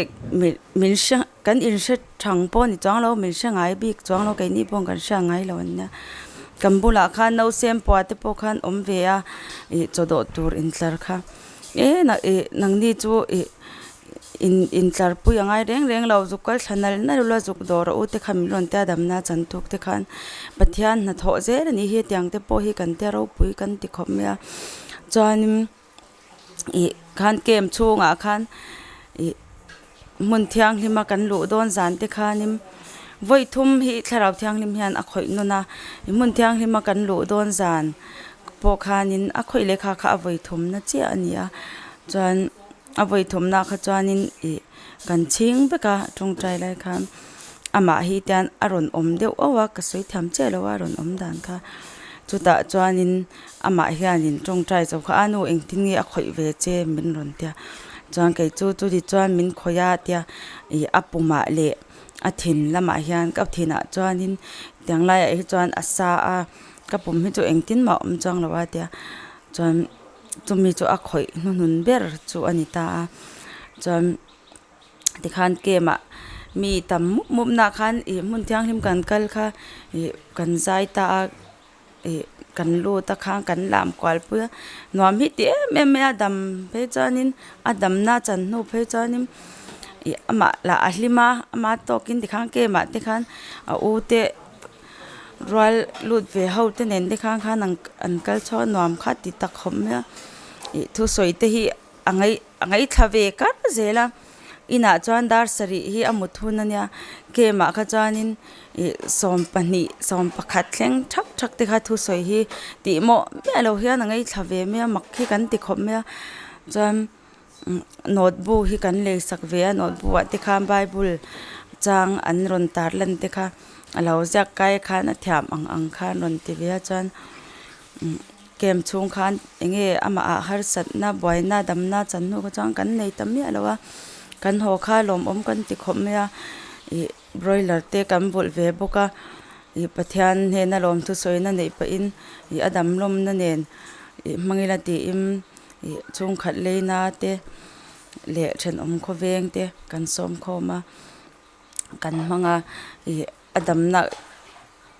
min hre kan inhre thang pawh a ni chuang lo min hre ngai bik chuang lo keini pawh kan hria ngai lo ania kan bulah khan nausem pua te pawh khan awm ve a ih chaw dawh tur intlar kha e ih nangni chu ih in intlar pui a ngai reng reng lo zuk kal thla nal nal ula zuk dawh rawh u te kha min rawn tia damna chan tuk te khan Pathian hnathawh zel a nih hi tiang te pawh hi kan tia ropui kan ti khawp mai a chuanin. Ih khan camp chhungah khan ih hmun thianghlim a kan luh dawn zan te khanin vawi thum hi thlarau thianghlim hian a khawih nawn a hmun thianghlim a kan luh dawn zan pawh khanin a khawih lehkha kha a vawi thumna chiah a ni a chuan a vawi thumna kha chuanin ih kan chhing vek a tawngtai lai khan amah hi tian a rawn awm deuh auh a ka sawi thiam chiah lo a rawn awm dan kha chutah chuanin. Amah hianin tawngtai zo kha a nu engtin nge a khawih ve che min rawn tia chuan kei chu chuti chuan min khawih a tia ih a pumah leh a thin lamah hian ka thinah chuanin tiang laiah hi chuan a sa a ka pum hi chu engtin mah a awm chuang lo a tia chuan chumi chu a khawih hnuhnun ber chu a ni ta a chuan tikhan camp ah mi tam mup mup nah khan ih hmun thianghlim kan kal kha ih kan zai ta a. Ih kan lut a khan kan lam kual pui a nuam hi ti em em mai a dam phei chuanin a damna chan hnu phei chuanin ih amah lah a hlim a ama tawkin tikhan camp ah te khan a u te rual lut ve ho te nen te khan khan an kal chhuak a nuam kha ti tak khawp mai a ih thusawi te hi a ngaih. a ngaithla ve kar zel a, inah chuan dar sarih hi a mut hun a nia, camp ah kha chuanin ih 12 11 thleng thak thak te kha thusawi hi tih mawh miah lo hian a ngaithla ve mai a mak hi kan ti khawp mai a chuan note bu hi kan lei sak ve a note bu ah te khan bible chang an rawn tar lan te kha a lo ziak kai khan a thiam ang ang khan rawn ti ve a chuan. Camp chhung khan eng nge amah ah harsatna buaina damna chan hnu kha chuan kan nei ta miah lo a, kan haw kha lawmawm kan ti khawp mai a, ih broiler te kan vulh ve bawk a, ih Pathian hnena lawmthu sawina neih pahin ih a dam lawmna nen ih hmangila tiin ih chhungkhat leina te leh thenawm khawveng te kan sawm khawm a, kan hmang a ih a damna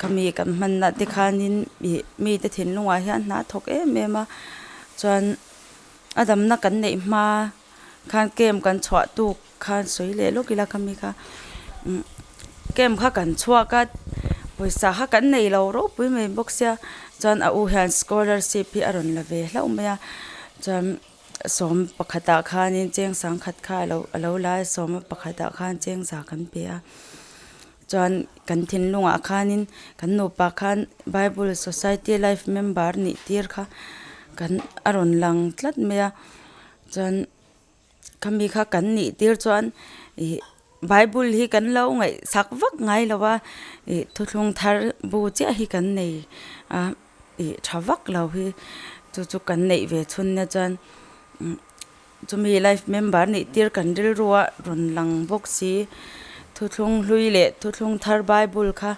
Khami kan hmanna te khanin ih mite thinlungah hian hna a thawk em em a, chuan a damna kan neih hma khan camp kan chhuah tuk khan sawi leh lawk ila khami kha umm camp kha kan chhuak a pawisa kha kan nei lo ropui mai bawk sia chuan a u hian scholarship hi a rawn la ve hlauh mai a chuan sawm pakhatah khanin cheng sangkhat kha a lo a lo la a sawma pakhatah khan cheng za kan pe a. Chuan kan thinlungah khanin kan nupa khan Bible Society Life member nih tir kha kan a rawn lang tlat mai a, chuan khami kha kan nih tir chuan ih Bible hi kan lo ngaihsak vak ngai lo a, ih thuthlung thar bu chiah hi kan nei a ih tha vak lo hi chu chu kan neih ve chhun nia chuan umm. Chumi life member nih tir kan rilrua rawn lang bawk si. Thuthlung hlui leh thuthlung thar Bible kha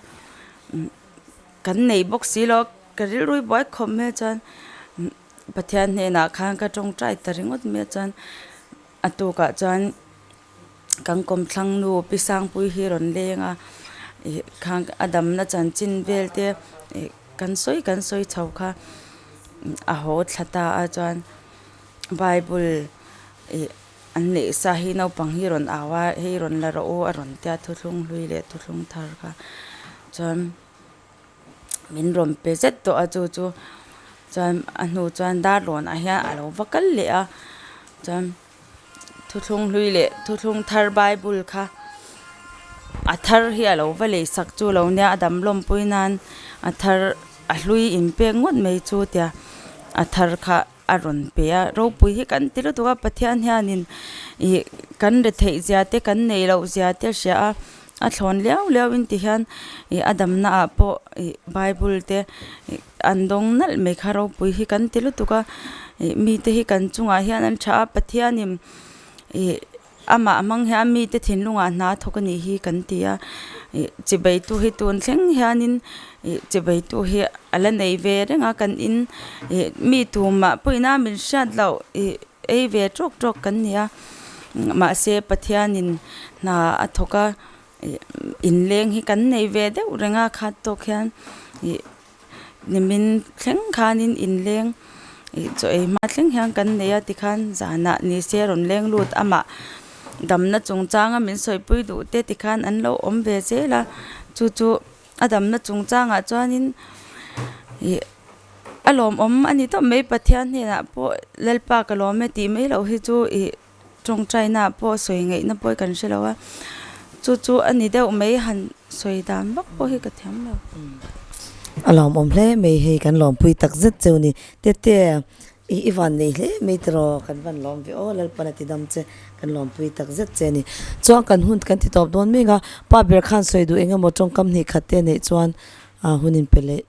kan nei bawk si lo. Ka rilrui buai khawp mai chuan Pathian hnenah khan ka tawngtai ta ringawt mai chuan a tukah chuan kan kawmthlang nu Pi Sangpui hi rawn leng a ih khan a damna chanchin vel te ih kan sawi kan sawi chho kha a haw thla ta a chuan. Bible ih an neih sa hi naupang hi rawn au a hei rawn la rawh u a rawn tia thuthlung hlui leh thuthlung thar kha chuan min rawn pe zet tawh a chu chu chuan a hnu chuan darlawn ah hian a lo va kal leh a chuan thuthlung hlui leh thuthlung thar bible kha a thar hi a lo va lei sak chu lo nia a dam lawmpui nan a thar a hlui inpek ngawt mai chu tia a thar kha. a rawn pe a, ropui hi kan ti lutuk a, Pathian hianin ih kan retheih zia te kan neih loh zia te a hria a, a thlawn liau liau in ti hian ih a damna ah pawh ih bible te ih an dawng nalh mai kha ropui hi kan ti lutuk a, ih mite hi kan chungah hian an tha a, Pathianin ih. Amah hmang hian mite thinlungah hna a thawk a nih hi kan ti a, ih chibeitu hi tun thleng hianin ih chibeitu hi a la nei ve reng a kan in ih mi tumah pawhin a min hriat loh ih ei ve tawk tawk kan ni a, mahse Pathianin hna a thawk a ih inleng hi kan nei ve deuh reng a khat tawk hian ih. Nimin thleng khanin inleng ih chaw ei hma thleng hian kan nei a tikhan zanah ni se rawn leng lut amah damna chungchanga min sawipui duh te tikhan an lo awm ve zel a chu chu a damna chungchangah chuanin ih a lawmawm a ni tawp mai Pathian hnenah pawh Lalpa ka lawm e tih mai loh hi chu ih. Tawngtaina pawh sawi ngaihna pawh kan hre lo a, chu chu a ni deuh mai han sawi dan vak pawh hi ka thiam lo. A lawmawm hle mai hei kan lawmpui tak zet cheu ni. Tete i i van nei hle mai tiraw kan van lawm ve aw Lalpan a ti dam che kan lawmpui tak zet che ni. Chuan kan hun kan ti tawp dawn mek a, pa ber khan sawi duh eng emaw tawngkam hnih khat te neih chuan hun in pe leh.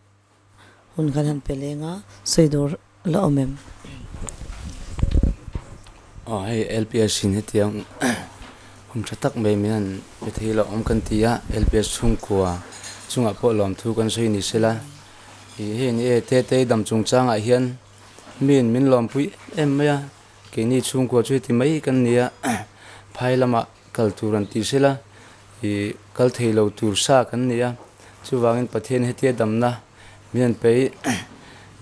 Hun kan han pe leng a, sawi dur la awm em? Aw hei LPS in hetiang hun tha tak mai min han pe thei lo awm kan ti a, LPS chhungkua chungah pawh lawmthu kan sawi ni sela, ih hei ni e Tetei dam chungchangah hian miin min lawmpui em em mai a, keini chhungkua chu heti mai kan ni a, phai lamah kal tur an ti sela. I kal thei lo tur sa kan ni a, chuvangin Pathian hetia damna min an pei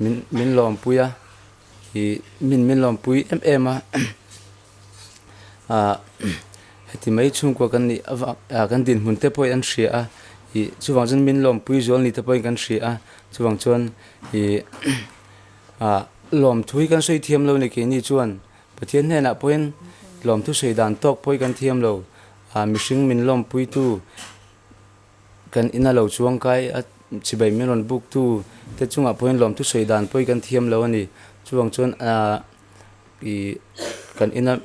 min min lawmpui a, i min min lawmpui em em a, ah heti mai chhungkua kan nih avang ah kan dinhmun te pawhin an hria a, i chuvang chuan min lawmpui zual ni te pawhin kan hria a, chuvang chuan i ah lawmthu hi kan sawi thiam lo ni keini chuan. Pathian hnenah pawhin lawmthu sawi dan tawk pawh hi kan thiam lo. Mihring min lawmpuitu kan ina lo chuangkai a chibai min rawn buktu te chungah pawhin lawmthu sawi dan pawh hi kan thiam lo a ni. Chuvang chuan ih kan ina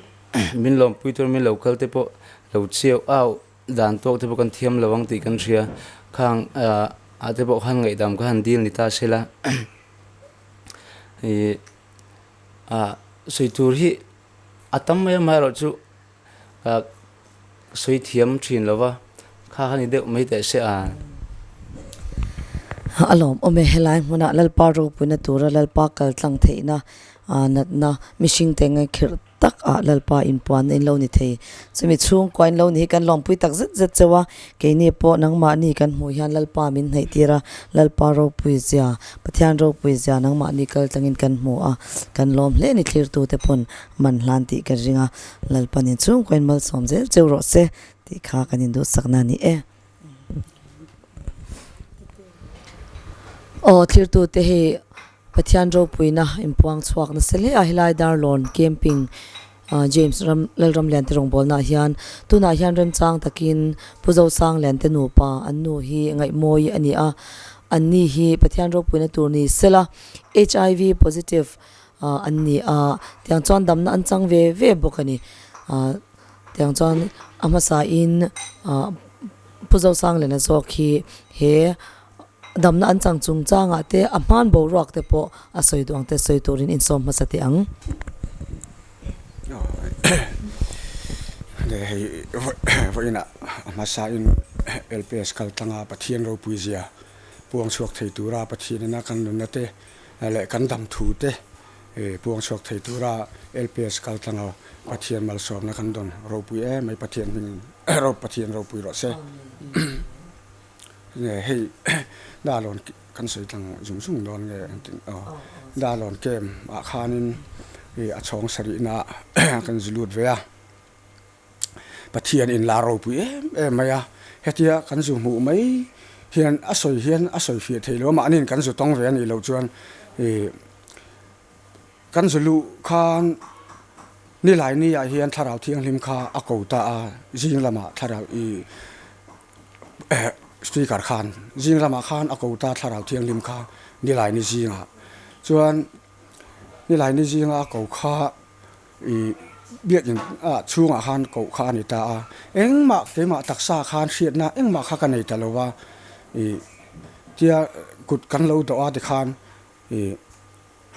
min lawmpui tur min lo kal te pawh lo chiau au dan tawk te pawh kan thiam lo ang tih kan hria. Khang ah te pawh khan ngaihdam kha han dil ni ta se la ih ah sawi tur hi a tam mai amaherawh chu ah sawi thiam thin lo va kha kha ni deuh mai teh se a. A lawmawm e, helai hmunah Lalpa ropuina tura Lalpa kal tlang theihna natna mihring te ngaihkhirh tak ah Lalpa inpuanna in lo ni thei. Chumi chhungkua in lo ni hi kan lawmpui tak zet zet cheu a, keini pawh nangmahni kan hmuh hian Lalpa min hnaih tir a, Lalpa ropui zia, Pathian ropui zia nangmahni kal tlangin kan hmu a, kan lawm hle ni thlirtute pawn man hlan tih ka ring a, Lalpan in chhungkua in malsawm zel cheu rawh se tih kha kan induhsakna a ni e. Aw thlirtute hei Pathian ropuina inpuang chhuak nasa hle a, helai Darlawn Camping James ram Lalramlian te rawngbawlnaah hian tunah hian remchang takin Pu Zosanglian te nupa an nu hi ngaihmawi a ni a, an ni hi Pathian ropuina tur ni sela HIV positive an ni a, tiang chuan damna an chang ve ve bawk a ni. Tiang chuan a hmasain Pu Zosangliana zawk hi he Damna an chang chungchangah te a hman boruak te pawh a sawi duh ang te sawi turin insawm hmasa teh ang. Le hei vawiinah a hmasain LPS kal tlanga Pathian ropui zia puang chhuak thei tura Pathianina kan nunna te leh kan dam thu te puang chhuak thei tura LPS kal tlanga Pathian malsawmna kan dawn ropui em mai Pathian hmingin Pathian ropui rawh se. Nge hei Darlawn kan sawi tlang zung zung dawn nge engtin aw Darlawn camp ah khanin ih a chhawng sarihna ah kan zu lut ve a, Pathian in la ropui em em mai a, hetia kan zu hmuh mai hian a sawi hian a sawi fiah theih lo a, mahniin kan zu tawng ve a nih loh chuan ih Kan zu luh khan Nilaini ah hian Thlarau Thianghlim kha a ko ta a, zing lamah Thlarau i speaker khan zing lamah khan a ko ta Thlarau Thianghlim kha Nilaini zingah chuan Nilaini zinga a ko kha i biakin ah chhungah khan koh kha a ni ta a, engmah keimah taksa khan hriatna engmah kha ka nei ta lo va i tia kut kan lo dawh a tikhan i.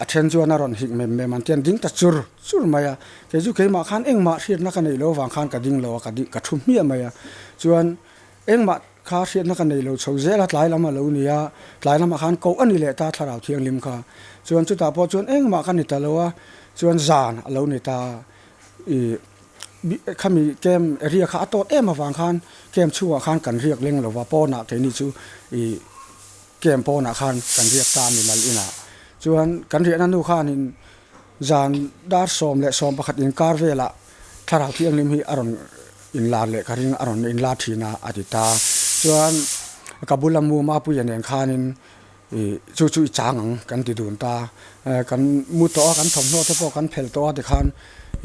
A then chuan a rawn hik mem mem an tian ding ta chur chur mai a, kei chu keimah khan engmah hriatna ka neih loh avang khan ka ding lo a, ka ding ka thu hmiah mai a, chuan engmah kha hriatna ka nei lo chho zel a, tlai lam a lo ni a, tlai lamah khan koh a ni leh ta thlarau thianghlim kha, chuan chutah pawh chuan engmah ka ni ta lo a, chuan zan a lo ni ta ih khami camp area kha a tawt em avang khan camp chhungah khan kan riak leng lo va, pawnah keini chu ih. Camp pawnah khan kan riak ta a mimal inah chuan kan riahna nu khanin zan dar 11 inkar velah thlarau thianghlim hi a rawn inlar leh ka ring a rawn inlar thin a a ti ta. Chuan ka bula mu Mapuia nen khanin ih chu chu i chang ang kan ti dun ta. Kan mu tawh a kan thawmhnaw te pawh kan phel tawh a tikhan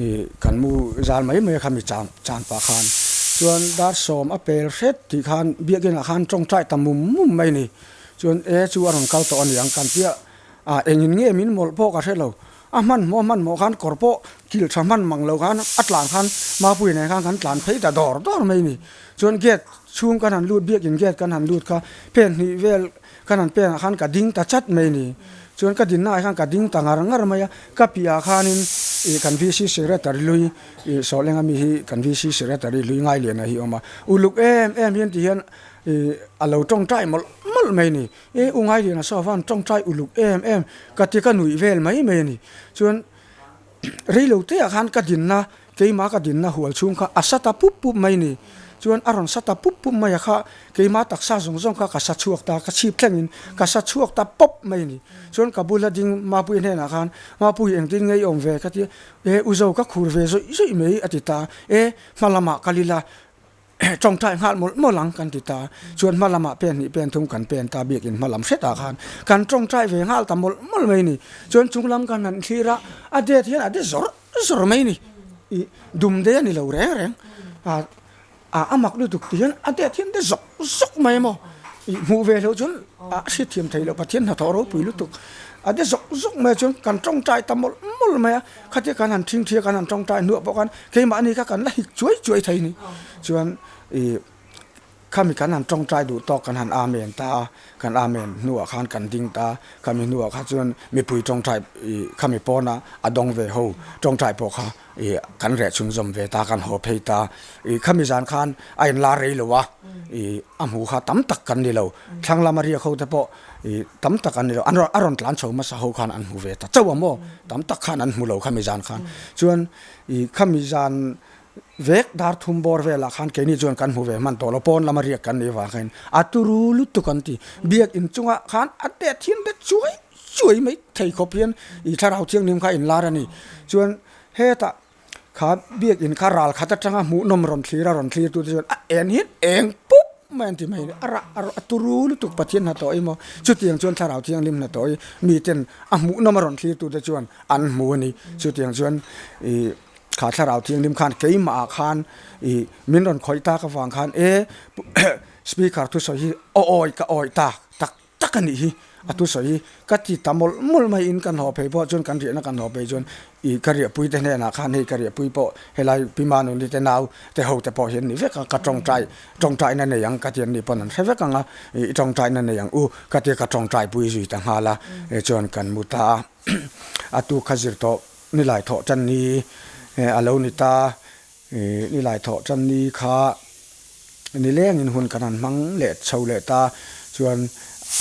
ih kan mu zal mai mai a kha mi chan chan pah khan chuan dar sawm a pel hret tih khan biakinah khan tawngtai ta mum mum mai a ni. Chuan e chu a rawn kal tawh a ni ang kan tia ah engin nge min mawlh pawh ka hre lo. A hmanhmawh hmanhmawh khan kawr pawh kilh tha hman mang lo khan a tlan khan Mapuia nen khan kan tlan phei ta dawr dawr mai a ni. Chuan gate chhung kan han lut biakin gate kan han lut kha pen hnih vel Kan han pengah khan ka ding ta chat mai ni. Chuan ka dinnaah khan ka ding ta ngar ngar mai a, ka piahah khanin ih kan VC Secretary hlui ih Sawhlenga mi hi kan VC Secretary hlui Ngailiana hi a awm a, uluk em em hian ti hian ih a lo tawngtai mawlh mawlh mai ni. E u Ngailiana saw van tawngtai uluk em em ka ti ka nuih vel mai mai a ni. Chuan Reilo teah khan ka dinna, keimah ka dinna hual chhung kha a sa ta pup pup mai ni. Chuan a rawn sa ta pup pup mai a kha, keimah taksa zawng zawng kha ka sa chhuak ta, ka chhip thlengin ka sa chhuak ta pawp mai ni. Chuan ka bula ding Mapuii hnenah khan, Mapuii engtin nge i awm ve? ka ti a, E u zo ka khur ve zawih zawih mai a ti ta, E hma lamah kal ila. Tawngtai nghal mawlh mawlh ang kan ti ta. Chuan hma lamah pen hnih pen thum kan pen ta biakin hma lam hretah khan kan tawngtai ve nghal ta mawlh mawlh mai ni. Chuan chung lam kan han thlir a, a det hian a de zawr zawr mai ni. Ih dum de a ni lo reng reng. A a mak lutuk ti hian a det hian de zawk zawk mai maw. Ih hmuh ve loh chuan a hriatthiam theih loh Pathian hnathawh ropui lutuk. A de zawk zawk mai a chuan kan tawngtai ta mawlh mawlh mai a. Khatia kan han thingthia kan han tawngtai hnuah pawh khan keimahni kha kan la hik chuai chuai thei ni. Chuan ih khami kan han tawngtai duh tawk kan han amen ta a, kan amen hnuah khan kan ding ta a, khami hnuah kha chuan mipui tawngtai ih khami pawna a dawng ve ho tawngtai pawh kha ih kan reh chhunzawm ve ta, kan haw phei ta. Ih khami zan khan a inlar rei lo a, ih a hmuh kha tam tak kan ni lo. Thlang lama riak ho te pawh Ih tam tak an ni lo, an rawn a rawn tlan chho hmasa ho khan an hmu ve ta chauh a maw, tam tak khan an hmu lo khami zan khan. Chuan ih khami zan vek dar thum bawr velah khan keini chuan kan hmu ve hman tawh lo, pawn lama riak kan nih vang khan a turu lutuk an ti. Biak inchungah khan a det hian det chuai chuai mai thei khawp hian ih thlarau thianghlim kha a inlar a ni. Chuan hetah Kha biakin kha ral khat atanga hmuhnawm rawn thlir a rawn thlir tute chuan a en hian eng pup mai an ti mai a ni. A rah a turu lutuk Pathian hnathawh emaw chutiang chuan thlarau thianghlim hnathawh hi miten a hmuhnawm a rawn thlir tute chuan an hmu a ni. Chutiang chuan ih kha thlarau thianghlim khan keimah ah khan ih min rawn khawih tak avang khan e speaker thusawi hi aw awi ka awi tak tak tak a nih hi a thusawi hi ka ti ta mawlh mawlh mai in kan haw phei pawh chuan kan riahna kan haw phei chuan ih ka riahpui te hnenah khan hei ka riahpui pawh helai pi Manuni te nau te ho te pawh hian ni vek a ka tawngtai tawngtai na nei ang ka ti an nih pawn an hre vek ang a ih tawngtai na nei ang u ka tia ka tawngtai pui zui ta nghal a chuan kan mu ta a a tu kha zir tawh nilai thawh tan ni a lo ni ta Ih nilai thawh tan ni kha nilengin hun kan han hmang leh chho leh ta chuan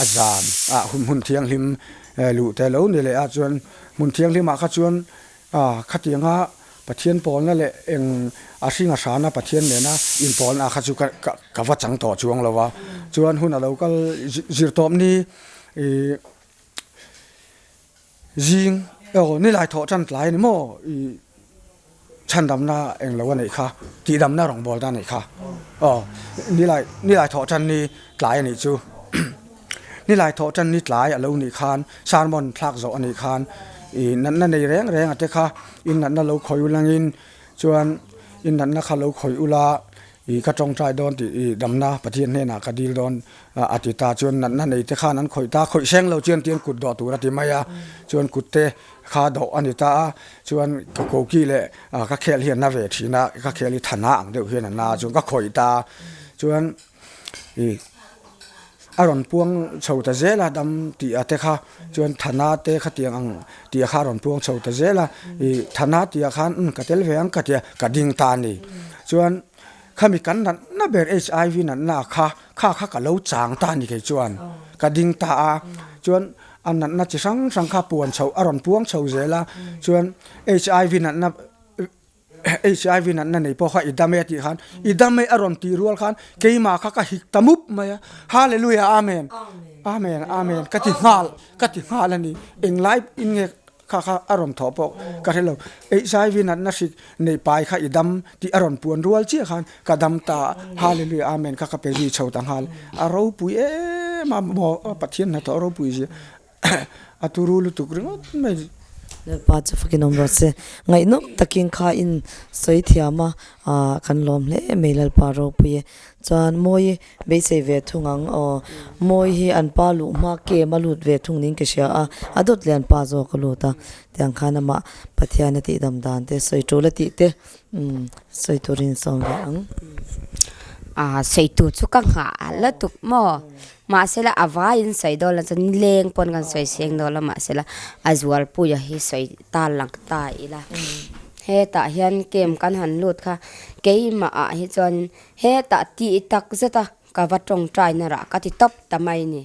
a zan ah hmun thianghlim luh te lo ni leh a chuan hmun thianghlim ah kha chuan ah khatianga Pathian pawlna leh eng a hring a hrana Pathian nena inpawlna ah kha chu ka ka va chang tawh chuang lo a chuan hun a lo kal zir tawp ni ih Zing aw nilai thawh tan tlai a ni maw i chhandamna eng lo a neih kha tihdamna rawngbawlna a neih kha aw nilai nilai thawh tan ni tlai a nih chu nilai thawh tan ni tlai a lo nih khan sermon thlak zawh a nih khan i natna nei reng reng a te kha in natna lo khawi ulangin chuan in natna kha lo khawi ula i ka tawngtai dawn tih i damna Pathian hnenah ka dil dawn A ti ta chuan natna nei te khan an khawih ta, khawih seng lo chuan tiang kut dawh tur a ti mai a, chuan kut te kha dawh a ni ta a, chuan ka koki leh ka khel hi a na ve thin a, ka khel hi thana ang deuh hian a na a, chuan ka khawih ta a, chuan ih a rawn puang chho ta zel a dam tih a te kha, chuan thana te khatiang ang tih a kha a rawn puang chho ta zel a, ih thana tih ah khan umm ka tel ve ang ka ti a, ka ding ta a ni, chuan. Khami kan natna ber HIV natna kha kha kha ka lo chang ta a ni kei chuan ka ding ta a, chuan a natna chi hrang hrang kha puan chho a rawn puang chho zel a, chuan HIV natna HIV natna nei pawh kha i dam e a tih khan i dam e a rawn tih rual khan keimah kha ka hik ta mup mai a, Hallelujah Amen Amen Amen ka ti nghal ka ti nghal a ni englai in nge Kha kha a rawn thawh pawh ka hre lo. HIV natna hrik nei pai kha i dam tih a rawn puan rual chiah khan ka dam ta a, Hallelujah Amen kha ka pe zui chho ta nghal. A ropui em a maw Pathian hnathawh ropui zia a turu lutuk ringawt mai. Lalpa chu fakin awm rawh se. Ngaihnawm takin kha in sawi thiam a, kan lawm hle mai Lalpa ropui e. Chuan Mawi Beisei ve thung ang aw. Mawi hi an pa luh hma kem a lut ve thung niin ka hria a, a dawt lian pa zawk a lut a, tiang khan amah Pathian a tihdam dan te sawi tul a tih te umm sawi turin sawm ve ang. Aa sawi tur chu ka nghah la tuk maw? Mahsela a vaiin sawi dawn la chuan nileng pawn kan sawi seng dawn la mahsela a zualpuia hi sawi ta lang ta ila. Hetah hian camp kan han lut kha keimah ah hi chuanin Hetah tih tak zet a ka va tawngtai na rah ka ti tawp ta mai ni.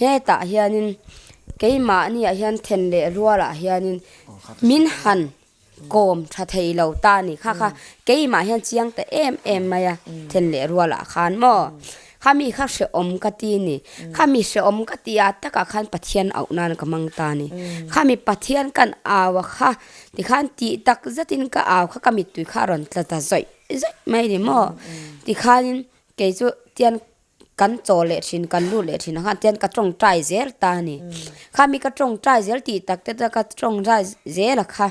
Hetah hianin keimahni ah hian then leh rual ah hianin min han kawm tha thei lo ta ni kha kha keimah hian chiang ta em em mai a then leh rual ah khan maw khami kha hrehawm ka ti ni khami hrehawm ka ti ah takah khan Pathian auh nan ka hmang ta ni khami Pathian kan au a kha tikhan tih tak zetin ka au kha ka mittui kha a rawn tla ta zawih. zawih mai a ni maw tikhanin kei chu tian kan chaw leh thin kan lut leh thin ang khan tian ka tawngtai zel ta a ni khami ka tawngtai zel tih tak te ka tawngtai zel a kha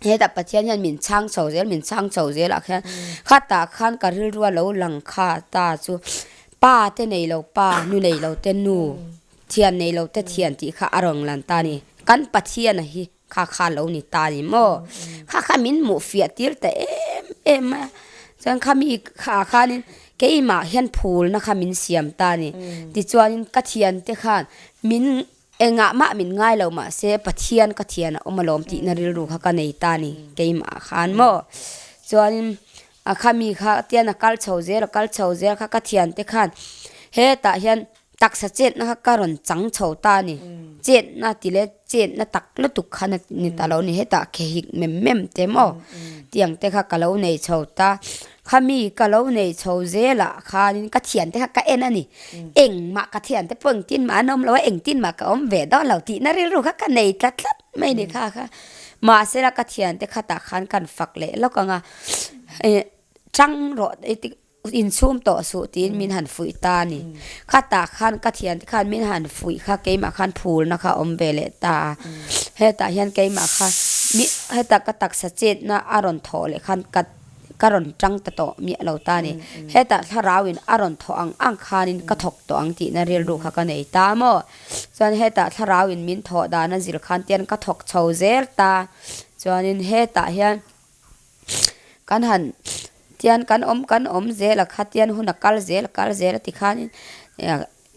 hetah Pathian hian min chhang chho zel min chhang chho zel ah khian khatah khan ka rilru a lo lang kha ta chu pa te nei lo pa nu nei lo te nu thian nei lo te thian tih kha a rawn lan ta a ni kan Pathian a hi. Kha kha lo ni ta ni maw? Kha kha min hmuh fiah tir ta em em mai a. Chuan kha mi kha khanin keimah hian phulna kha min siam ta a ni. Tichuanin ka thiante khan min engah mah min ngai lo mahse Pathian ka thian a awm alawm tihna rilru kha ka nei ta a ni keimah khan maw. Chuanin a kha mi kha tian a kal chho zel a kal chho zel kha ka thiante khan hetah hian Taksa chetna kha ka rawn chang chho ta a ni. Chetna ti leh chetna tak lutuk kha ni ta lo ni. Hetah khehik mem mem te maw tiang te kha ka lo nei chho ta. Khami ka lo nei chho zelah khanin ka thiante kha ka en a ni. Engmah ka thiante pawh engtin mah an awm lo a, engtin mah ka awm ve dawn lo tihna rilru kha ka nei tlat tlat mai ni kha kha. Mahsela ka thiante khatah khan kan fak leh lawk ang a, chang rawh Inchhum tawh suh tiin min han fuih ta a ni. Khatah khan ka thiante khan min han fuih kha keimah khan phulna kha a awm ve leh ta a. Hetah hian keimah kha mi hetah ka taksa chetna a rawn thawh leh khan ka ka rawn tang ta tawh miah lo ta a ni. Hetah thlarauin a rawn thawh ang ang khanin ka thawk tawh ang tihna rilru kha ka nei ta maw. Chuan hetah thlarauin min thawh dan a zir khan tian ka thawk chho zel ta. Chuanin hetah hian. Kan han tian kan awm kan awm zel a kha tian hun a kal zel a kal zel a tikhanin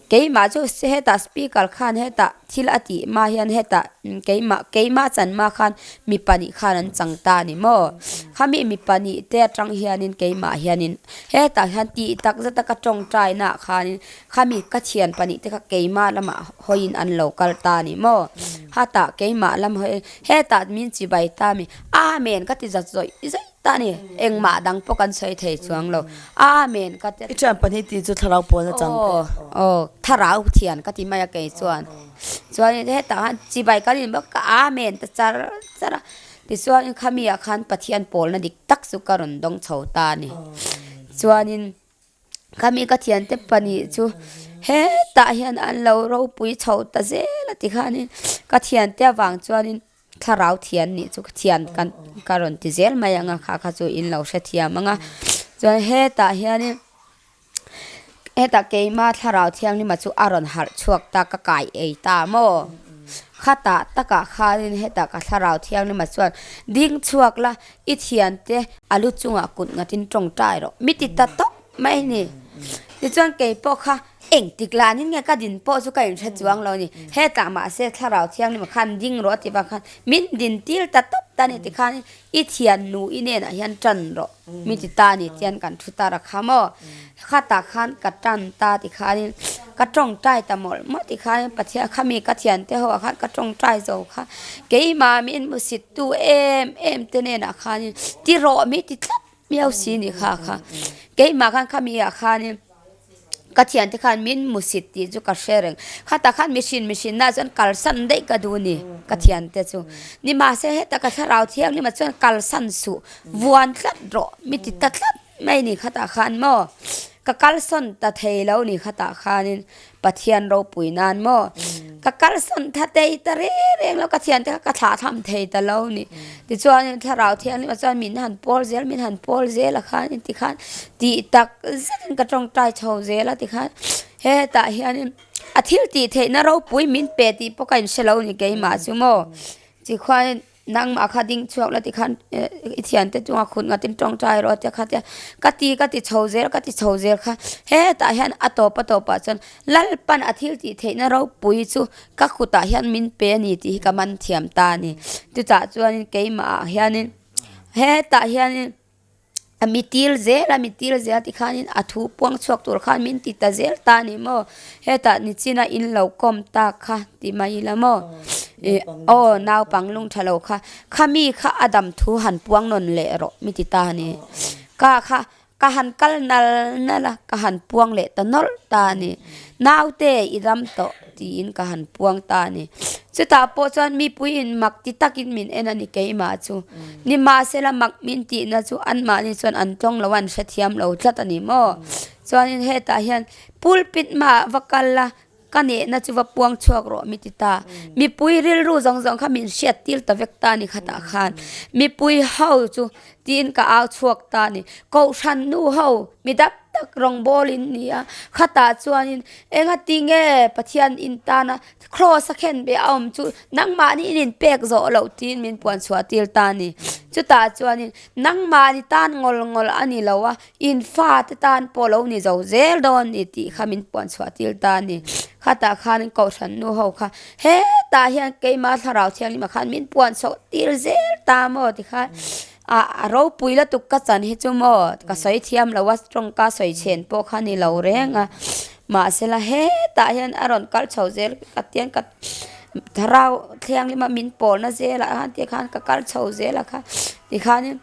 keimah chu hetah speaker khan hetah thil a tih hma hian hetah keimah keimah chan hma khan mi pahnih khan an chang ta a ni maw khami mi pahnih te atang hianin keimah hianin hetah hian tih tak zet a ka tawngtai naah khanin khami ka thian pahnih te kha keimah lamah hawiin an lo kal ta a ni maw khatah keimah lam hawiin hetah min chibai ta a mi. Amen ka ti zat zawih zawih ta a ni. Engmah dang pawh kan sawi thei chuang lo. Amen ka ti. I thian pahnih tih chu thlarau pawn a chang te. Aw aw thlarau thian ka ti mai a kei chuan. Chuan hetah khan chibai kan in bawk ka Amen ta char char a. Tichuan khami ah khan Pathian pawlna dik tak chu ka rawn dawng chho ta a ni. Chuanin khami ka thiante pahnih chu hetah hian an lo ropui chho ta zel a tikhanin ka thiante avang chuanin. Thlarau thian nih chu thian kan ka rawn ti zel mai ang a kha kha chu in lo hrethiam ang a chuan hetah hianin hetah keima thlarau thianghlima chu a rawn harh chhuak ta ka kai ei ta maw khatah takah khanin hetah ka thlarau thianghlima chuan ding chhuak la i thiante a lu chungah kut ngatin tawngtai rawh mi ti ta tawp mai a ni tichuan keipawh kha. Engtik lah nin nge ka din pawh chu ka inhre chuang lo a ni. Hetah mahse Thlarau Thianghlim khan ding rawh a ti vang khan min din tir ta tawp ta a ni tikhan i thian nu i nenah hian tan rawh mi ti ta a ni tian kan thu ta rakha maw. Khatah khan ka tan ta tikhanin ka tawngtai ta mawlh mawlh tikhanin Pathian khami ka thiante ho ah khan ka tawngtai zo kha keimah min hmusit tu em em te nenah khanin ti rawh mi ti tlat miau si ni kha kha keimah khan khami ah khanin. Ka thiante khan min musit tih chu ka hre reng. Khatah khan mihrin mihrin na chuan kalsan daih ka duh a ni ka thiante chu. Nimahse heta ka thlarau thianghlimah chuan kalsan suh vuan tlat rawh mi ti ta tlat mai a ni khatah khan maw. Ka kalsawn ta thei lo ni khatah khanin Pathian ropui nan maw. Ka kalsawn tha tei ta reng reng lo ka thiante kha ka thlah tham thei ta lo ni. Tichuanin thlarau thianghlimah chuan min han pawl zel min han pawl zel a khan tikhan tih tak zetin ka tawngtai chho zel a tikhan hetah hianin a thil tih theihna ropui min pe tih pawh ka inhre lo ni keimah chu maw tikhuanin nangmah kha ding chhuak la tikhan i thiante chunga khut ngatin tawngtai rawh tia kha tia ka ti ka ti chho zel ka ti chho zel kha hetah hian a tawp a tawpah chuan Lalpan a thil tih theihna ropui chu ka kutah hian min pe a ni tih hi ka man thiam ta a ni. Chutah chuanin keimahah hianin hetah hianin a mi til zel a mi til zel a tikhanin a thu puang chhuak tur khan min ti ta zel ta a ni maw. Hetah nichina in lo kawm ta kha ti mai ila maw. Ih aw naupang lung tha lo kha khami kha a dam thu han puang nawn leh rawh mi ti ta a ni. Ka kha. Ka han kal nal nal a, ka han puang leh ta nawlh ta a ni. Naute i dam tawh tiin ka han puang ta a ni. Chutah pawh chuan mipuiin mak ti takin min en a ni keimah chu. Nimahsela mak min tihna chu anmahni chuan an tawng lo a, an hrethiam lo tlat a ni maw? Chuanin hetah hian pulpit hmaah va kal a, Ka nehna chu va puang chhuak rawh mi ti ta. Mipui rilru zawng zawng kha min hriat tir ta vek ta a ni khatah khan. Mipui ho chu tiin ka au chhuak ta a ni. Kohhran nu ho mi dap tak rawngbâwl in ni a, khatah chuanin enga tinge Pathian in tana kraws a khen beh a awm chu nangmahni in inpek zawh loh tiin min puan chhuah tir ta a ni. Chutah chuanin nangmahni tan ngawl ngawl a ni lo a, In fate tan pawh lo ni zo zel dawn ni tih kha min puan chhuah tir ta a ni. Khatah khan Kohhran nu ho kha hetah hian keimah Thlarau Thianghlimah khan min puan chhuah tir zel ta maw ti khan a ropui lutuk ka chan hi chu maw ka sawi thiam lo a tawngka sawi chhen pawh kha ni lo reng a. Mahsela hetah hian a rawn kal chho zel ka tiang ka Thlarau Thianghlimah min pawlna zelah khan tikhan ka kal chho zel a kha tikhanin.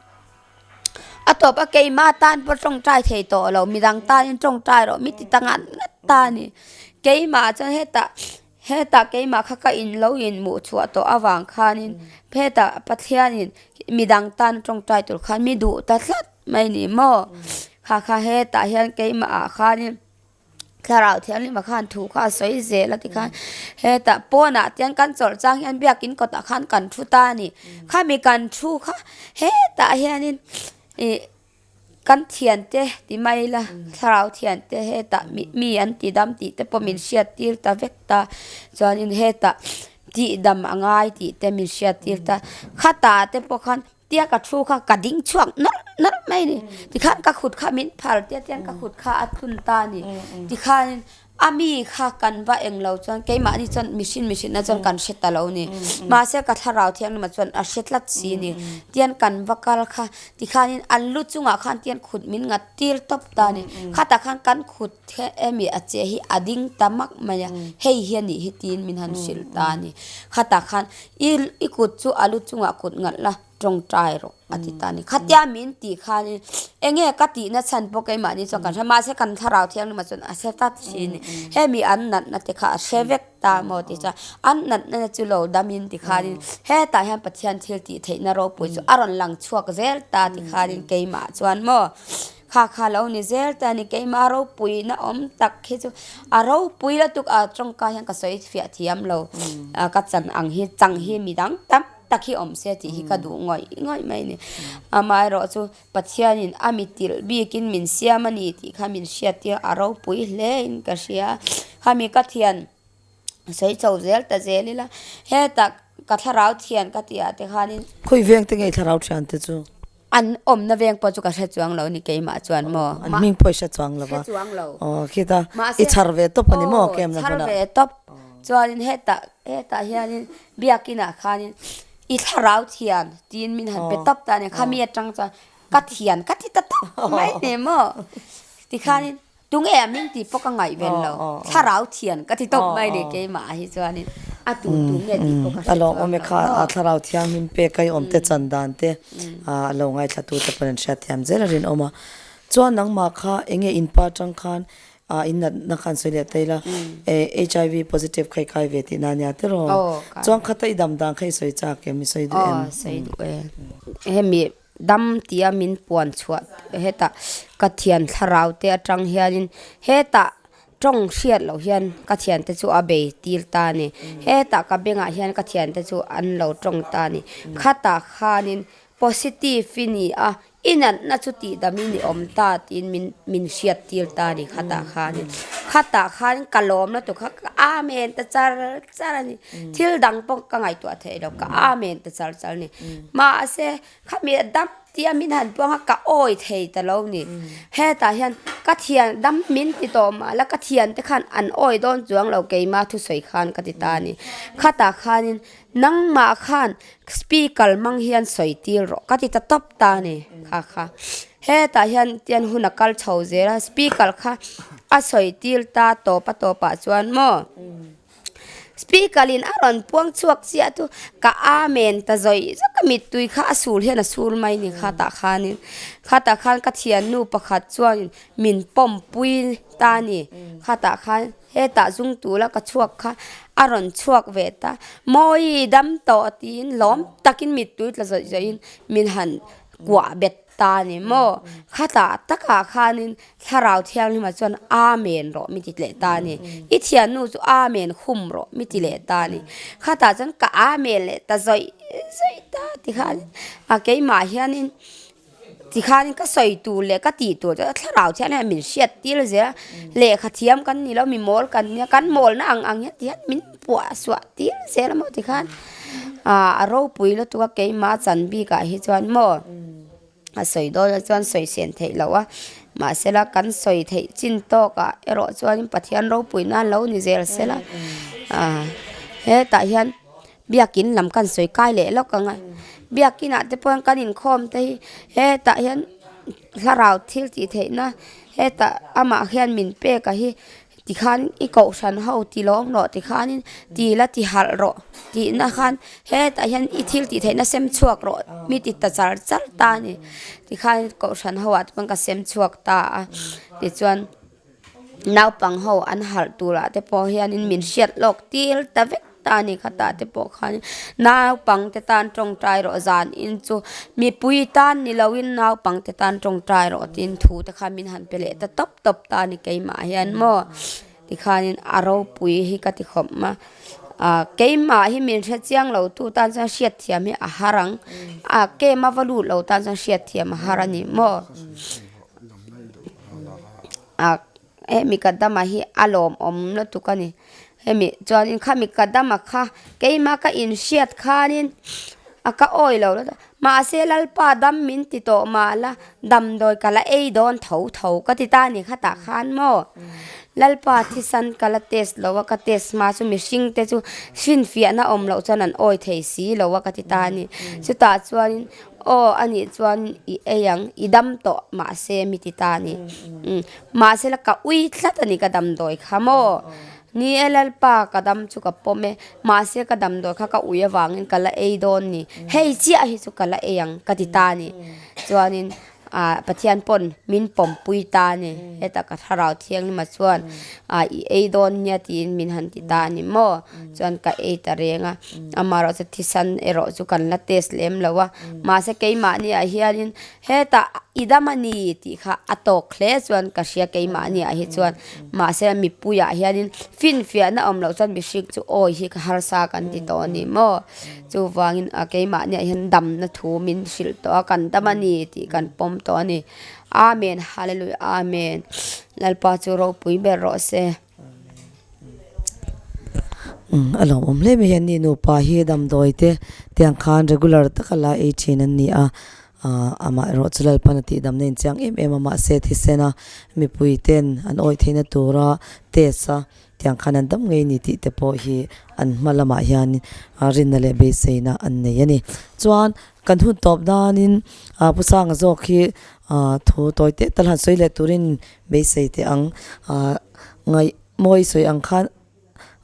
A tawp a keimah tan pawh tawngtai thei tawh lo midang tanin tawngtai rawh mi ti ta ngat ngat ta a ni. Keimah chuan hetah hetah keimah kha ka in lo in hmuh chhuah tawh avang khanin hetah Pathianin midang tan tawngtai tur khan mi duh ta tlat mai a ni maw. Kha kha hetah hian keimah ah khanin. Thlarau Thianghlimah khan thu kha a sawi zel a tikhan hetah pawnah tiang kan chawlh chang hian biakin kawtah khan kan thu ta a ni. Khami kan thu kha hetah hianin ih kan thiante ti mai ila thlarau thiante hetah mi an ti dam tih te pawh min hriat tir ta vek ta chuanin hetah tihdam a ngai tih te min hriat tir ta khatah te pawh khan. Tia ka thu kha ka ding chhuak nawlh nawlh mai a ni. Tikhan ka khut kha min phal tia tiang ka khut kha a tlun ta a ni. Tikhanin a mi kha kan va eng lo chuan keimahni chuan mihring mihrinna chuan kan hre ta lo a ni. Mahse ka thlarau thianghlimah chuan a hre tlat si a ni. Tian kan va kal kha tikhanin an lu chungah khan tian khut min ngat tir tawp ta a ni. Khatah khan kan khut emi a che hi a ding ta mak mai a, hei hi a nih hi tiin min han hrilh ta a ni. Khatah khan I i kut chu a lu chungah kut ngalh la tawngtai rawh a ti ta a ni. Khatia min tih khanin enge ka tihna chhan pawh keimahni chuan kan hria mahse kan thlarau thianghlimah chuan a hre tlat thin a ni. Hemi an natna te kha a hre vek ta maw tih chuan an natna chu lo damin ti khanin hetah hian Pathian thil tih theihna ropui chu a rawn lang chhuak zel ta ti khanin keimah chuan maw. Kha kha lo ni zel ta a ni, keimah ropuina awm tak hi chu a ropui lutuk a tawngka hian ka sawi fiah thiam lo, ka chan ang hi chang hi midang tam tak hi awm se tih hi ka duh ngawih ngawih mai a ni. Amaherawh chu Pathianin a mi tilh bikin min siam a ni tih kha min hriat tir a ropui hle in ka hria. Khami ka thian sawi chho zel ta zel ila hetah ka thlarau thian ka tih ah te khanin. Khawi veng te nge thlarau thian te chu? An awmna veng pawh chu ka hre chuang lo ni keimah chuan maw. An hming pawh i hre chuang lo va. Hre chuang lo. Aw khita i chhar ve tawp a ni maw kemna hmunah. Chhar ve tawp. Chuanin hetah hetah hianin biakinah khanin i thlarau thian tiin min han pe tawp ta a ni. Khami atang chuan ka thian ka ti ta tawp mai ni maw. Tikhanin Tunge a min tih pawh ka ngaihven lo, thlarau thian ka ti tawp mai ni keimah hi chuanin a tu tu nge tih pawh ka hre chuang lo. Kha a thlarau thianghlim pek a i awm te chan dan te a lo ngaithla tu te pawhin an hriat thiam zel a rinawm a. Chuan nangmah kha enge in pa atang khan in natna khan sawi leh ta ila HIV positive kha i kai ve tihna ania tiraw? Chuan khata i dam dan kha i sawi chak em i sawi duh em? Aw sawi duh e. Hemi Dam tia min puan chhuah hetah ka thian thlarau te atang hianin hetah tawng hriat loh hian ka thiante chu a bei tir ta a ni. Hetah ka bengah hian ka thiante chu an lo tawng ta a ni. Khatah khanin positive i ni a, i natna chu tihdamin i awm ta tiin min min hriat tir ta a ni khatah khanin. Khatah khan ka lawmna tur kha ka amen ta char char a ni. Thil dang pawh ka ngaihtuah theih lo ka amen ta char char a ni. Mahse Khami a dam tia min han puang a ka awi thei ta lo ni. Hetah hian ka thian dam min ti tawh mah la ka thian te khan an awi dawn chuang lo keima thusawi khan ka ti ta a ni. Khatah khanin nangmah khan speaker hmang hian sawi tir rawh ka ti ta tawp ta a ni kha kha. Hetah hian tian hun a kal chho zel a speaker kha a sawi tir ta tawp a tawpah chuan maw. Speaker in a rawn puang chhuak chiah chu ka amen ta zawih zawk a, mittui kha a sul hian a sul mai ni khatah khanin. Khatah khan ka thiannu pakhat chuanin min pawmpui ta a ni. Khatah khan hetah zung tura ka chhuak kha a rawn chhuak ve ta. Mawi dam tawh tiin lawm takin mittui tla zawih zawihin min han kuah bet ta a ni maw? Khatah takah khanin Thlarau Thianghlimah chuan Amen rawh mi ti leh ta a ni. I thiannu chu Amen khum rawh mi ti leh ta a ni. Khatah chuan ka Amen leh ta zawih zawih ta tikhanin a keimah hianin tikhanin ka sawi tur leh ka tih tur chu Thlarau Thianghlimah min hriat tir zel a. Lehkha thiam kan ni lo, mi mawl kan nia, kan mawlna ang ang hian tihian min puah suah tir zel a maw tikhan a ropui lutuk a keimah chan bikah hi chuan maw. A sawi dawn ah chuan sawi sen theih loh a, mahsela kan sawi theih chin tawkah erawh chuanin Pathian ropui nan lo ni zel sela ah hetah hian biakin lam kan sawi kai leh lawk ang a, biakinah te pawh hian kan inkhawm te hi hetah hian thlarau thil tih theihna hetah amah hian min pek a hi. Tikhan i kohhran ho ti lawm rawh tikhanin ti la ti harh rawh tihna khan hetah hian i thil tih theihna sem chhuak rawh mi ti ta char char ta a ni. Tikhan kohhran ho ah te pawn ka sem chhuak ta a tichuan naupang ho an harh turah te pawh hianin min hriat lawk tir ta vek ta a ni khatah te pawh khanin naupang te tan tawngtai rawh zan in chu mipui tan ni loin naupang te tan tawngtai rawh tiin thu te kha min han pe leh ta tawp tawp ta a ni keimah hian maw tikhanin a ropui hi ka ti khawp a ah keimah hi min hre chiang lo tu tan chuan hriatthiam hi a har ang ah kem a va lut lo tan chuan hriatthiam a har a ni maw ah. Hemi ka dama hi a lawmawm lutuk a ni. Hemi chuanin khami ka dama kha keima ka inhriat khanin a ka awi lo lutuk a, mahse Lalpa dam min ti tawh mah la damdawi ka la ei dawn tho tho ka ti ta a ni khatah khan maw. Lalpa thisan ka la test lo a, ka test hma chu mihring te chu finfiahna awm loh chuan an awi thei si lo a ka ti ta a ni. Chutah chuanin Aw a nih chuan i ei ang, i dam tawh mahse mi ti ta a ni. Umm mahse la ka ui tlat a ni ka damdawi kha maw? Ni e Lalpa ka dam chu ka pawm e, mahse ka damdawi kha ka ui avangin ka la ei dawn ni, hei chiah hi chu ka la ei ang ka ti ta a ni. Chuanin ah Pathian pawn min pawmpui ta a ni, heta ka thlarau thianghlim ah chuan ah i ei dawn nia tiin min han ti ta a ni maw? Chuan ka ei ta reng a, amaherawh chu thisan erawh chu kan la test lem lo a, mahse keimahni ah hianin hetah i dam a ni tih kha a tawk hle chuan ka hria keimahni ah hi chuan mahse mipui ah hianin finfiahna awm loh chuan mihring chu awi hi ka harsa kan ti tawh a ni maw? Chuvangin a keimahni ah hian damna thu min hrilh tawh a, kan dam a ni tih kan pawm tawh a ni. Amen Hallelujah Amen Lalpa chu ropui ber rawh se. Umm a lawmawm hle mai hian ni nupa hi damdawi te tiang khan regular taka la ei thin an ni a ah amah erawh chu Lalpan a tih damna inchiang em em a mahse thisen a mipui ten an awih theihna tura test a tiang khan an dam ngei ni tih te pawh hi an hma lamah hian rinna leh beiseina an nei a ni chuan kan hun tawp danin ah Pu Sanga zawk hi ah thu tawi teh tal han sawi leh turin beisei teh ang ah ngaih mawi sawi ang khan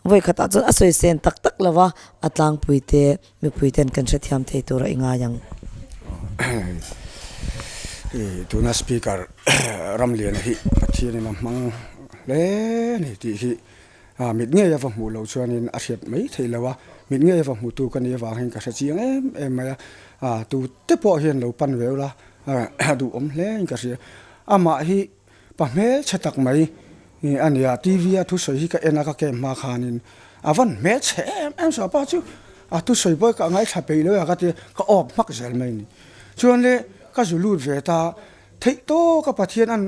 vawi khatah chuan a sawi sen tak tak lo va a tlangpui te mipui ten kan hrethiam thei tur a i ngai ang. Tuna speaker Ramliana hi Pathianin a hmang hle a ni tih hi mit ngei a va hmuh loh chuanin a hriat mai theih lo a, mit ngei a va hmutu ka nih avangin ka hre chiang em em mai a, tute pawh hian lo pan ve ula a duhawm hle in ka hria. Amah hi Pa hmelchhe tak mai a nia, TV a thusawi hi ka en a ka kem hma khanin a van hmelchhe em em saw pa chu a thusawi pawh ka ngaithla peih lo a ka ti a, ka awp hmak zel mai a ni. Chuan le ka zu lut ve ta, theih tawka Pathian an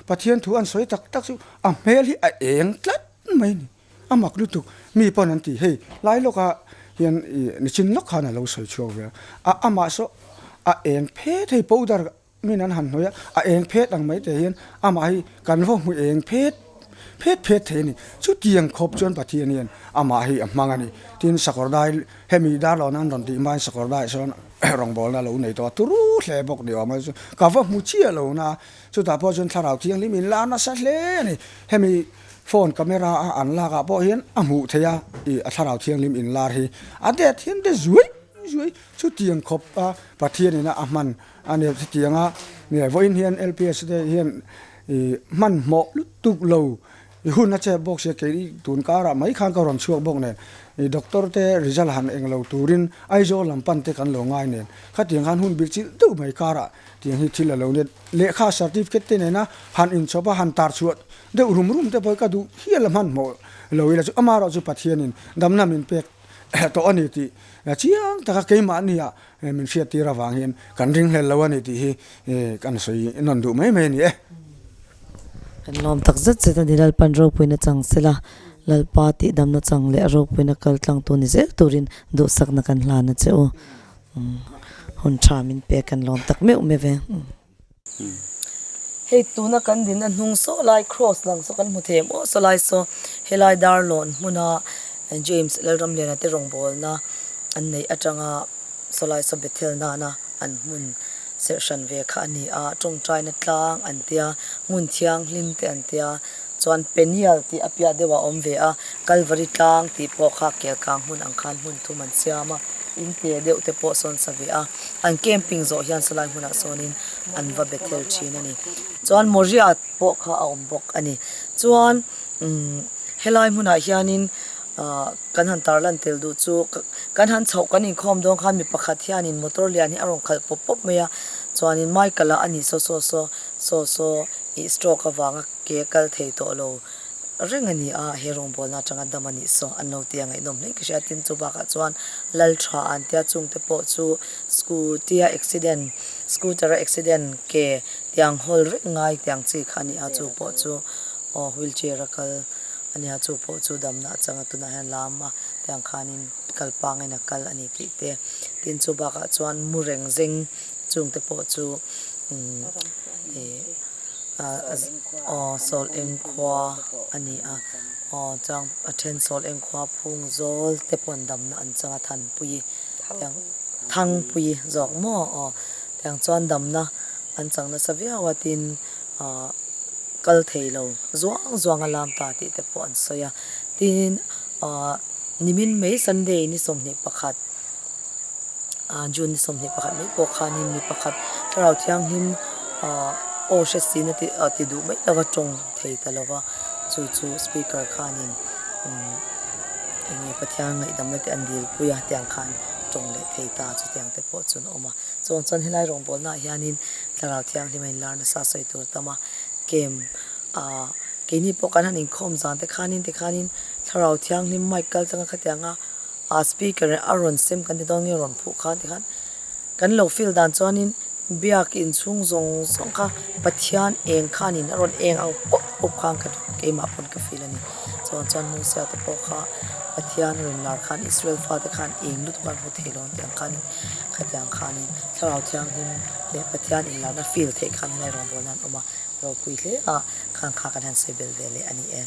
Pathian thu an sawi tak tak chu a hmel hi a eng tlat mai a ni, a mak lutuk mi pawn an ti hei lai lawka hian ih nichin lawk khan a lo sawi chhuak ve a, amah saw a eng phet hei powder Min an han hnawih a, a eng phet ang mai te hian amah hi kan va hmu eng phet phet phet thei a ni. Chutiang khawp chuan Pathian hian amah hi a hmang a ni. Tin, Sakawrdai, hemi Darlawn an rawn tih hmain Sakawrdai sawn rawngbawlna lo nei tawh a, turu hle bawk ni awm a, ka va hmu chiah lo na, chutah pawh chuan Thlarau Thianghlim in la nasa hle a ni. Hemi. Phone camera a an lak ah pawh hian a hmuh theih a, ih a thlarau thianghlim inlar hi a det hian te zuai zuai chutiang khawp a Pathian ina a hman a ni chutiang a vawiin hian LPS te hian ih hmanhmawh lutuk lo i hun a chep bawk sia kei tun karah mai khan ka rawn chhuak bawk nen ih doctor te result han eng lo turin Aizawl lam pan te kan lo ngai nen khatiang khan hun bir chilh deuh mai karah tiang hi thil a lo nia. Lehkha certificate te nena han inchawp a, han tar chhuah deuh rum rum te pawh hi ka duh hial a hmanhmawh lo ila chu amaherawhchu Pathianin damna min pek tawh a ni tih chiang taka keimahnia min hriattir avang hian kan ringhlel lo a ni tih hi kan sawi nawn duh mai mai a ni e. Kan lawm tak zet zet a ni, Lalpan ropuina chang sela, Lalpa tih damna chang leh ropuina kal tlangtu ni zel turin duhsakna kan hlan a che u. Hun tha min pek kan lawm tak meuh meuh e. Hei tuna kan din a hnung saw lai cross lang saw kan hmu thei maw saw lai saw helai Darlawn hmuna James Lalramliana te rawngbawlna an neih atanga saw lai saw Bethel nana an hmun serh hran ve kha a ni a, tawngtaina tlang an tia, hmun thianghlim te an tia. Chuan Peniel tih a piah deuh a awm ve a, Kalvari tlang tih pawh kha Kelkang hmun ang khan hmun thum an siam a, in te deuh te pawh sawn sa ve a, an camping zawh hian sawlai hmunah sawnin an va Bethel thin a ni. Chuan Moriah pawh kha a awm bawk a ni. Chuan umm helai hmunah hianin ah kan han tarlan tel duh chu kan han chhoh kan inkhawm dawn khan mi pakhat hianin motor lian hi a rawn khalh pawp pawp mai a, chuanin Michael-a a ni saw saw saw saw saw ih stroke avanga Ke kal thei tawh lo reng a ni a, he rawngbawlna atanga dam a nih saw an lo ti a ngaihnawm hle ka hria. Tin, chu bakah chuan Lal tha an tia chungte pawh chu scooty a accident, scooter a accident ke tiang hawl reng ngai tiang chi kha a ni a, chu pawh chu aw wheelchair a kal a nia, chu pawh chu damna atanga tunah hian lam a tiang khanin kal pangin a kal a ni tih te. Tin, chu bakah chuan mu reng zeng chungte pawh chu umm ih. Aw sawl eng khua a ni a, aw chuan a then sawl eng khua phung zawl te pawn damna an chang a Thanpui tiang Thangpui zawk maw aw tiang chuan damna an chang nasa viau a tin ah kal thei lo zuang zuang a lam ta tih te pawh an sawi a tin ah nimin mai Sunday ni 21. June ni 21 mai pawh khanin mi pakhat thlarau thianghlim aw hre sin a ti duh mai lova tawng thei ta lova chu chu speaker khanin eng nge Pathian ngaihdamna te an dilpui a tiang khan tawng leh thei ta chutiang te pawh chu an awm a. Chuang chuan helai rawngbawlnaah hianin thlarau thianghlim a inlar nasa sawi tur tam a kem keini pawh kan han inkhawm zan te khanin tikhanin thlarau thianghlim mic kal tlang a khatianga A speaker a rawn sem kan ti dawn nge rawn phuh khan tikhan kan lo feel dan chuanin biak inchhung zawng zawng kha Pathian eng khanin a rawn eng ang pawp pawp khan ka keimah pawn ka feel a ni. Chuan chuan Mosia te pawh kha Pathian a rawn lar khan Israel fate khan eng lutuk an hmu thei lo an tih ang khanin khatiang khanin Thlarau Thianghlim leh Pathian inlarna feel theih khan helai rawngbawlna an awm a ropui hle a khan kha kan han sawi bel ve leh a ni e.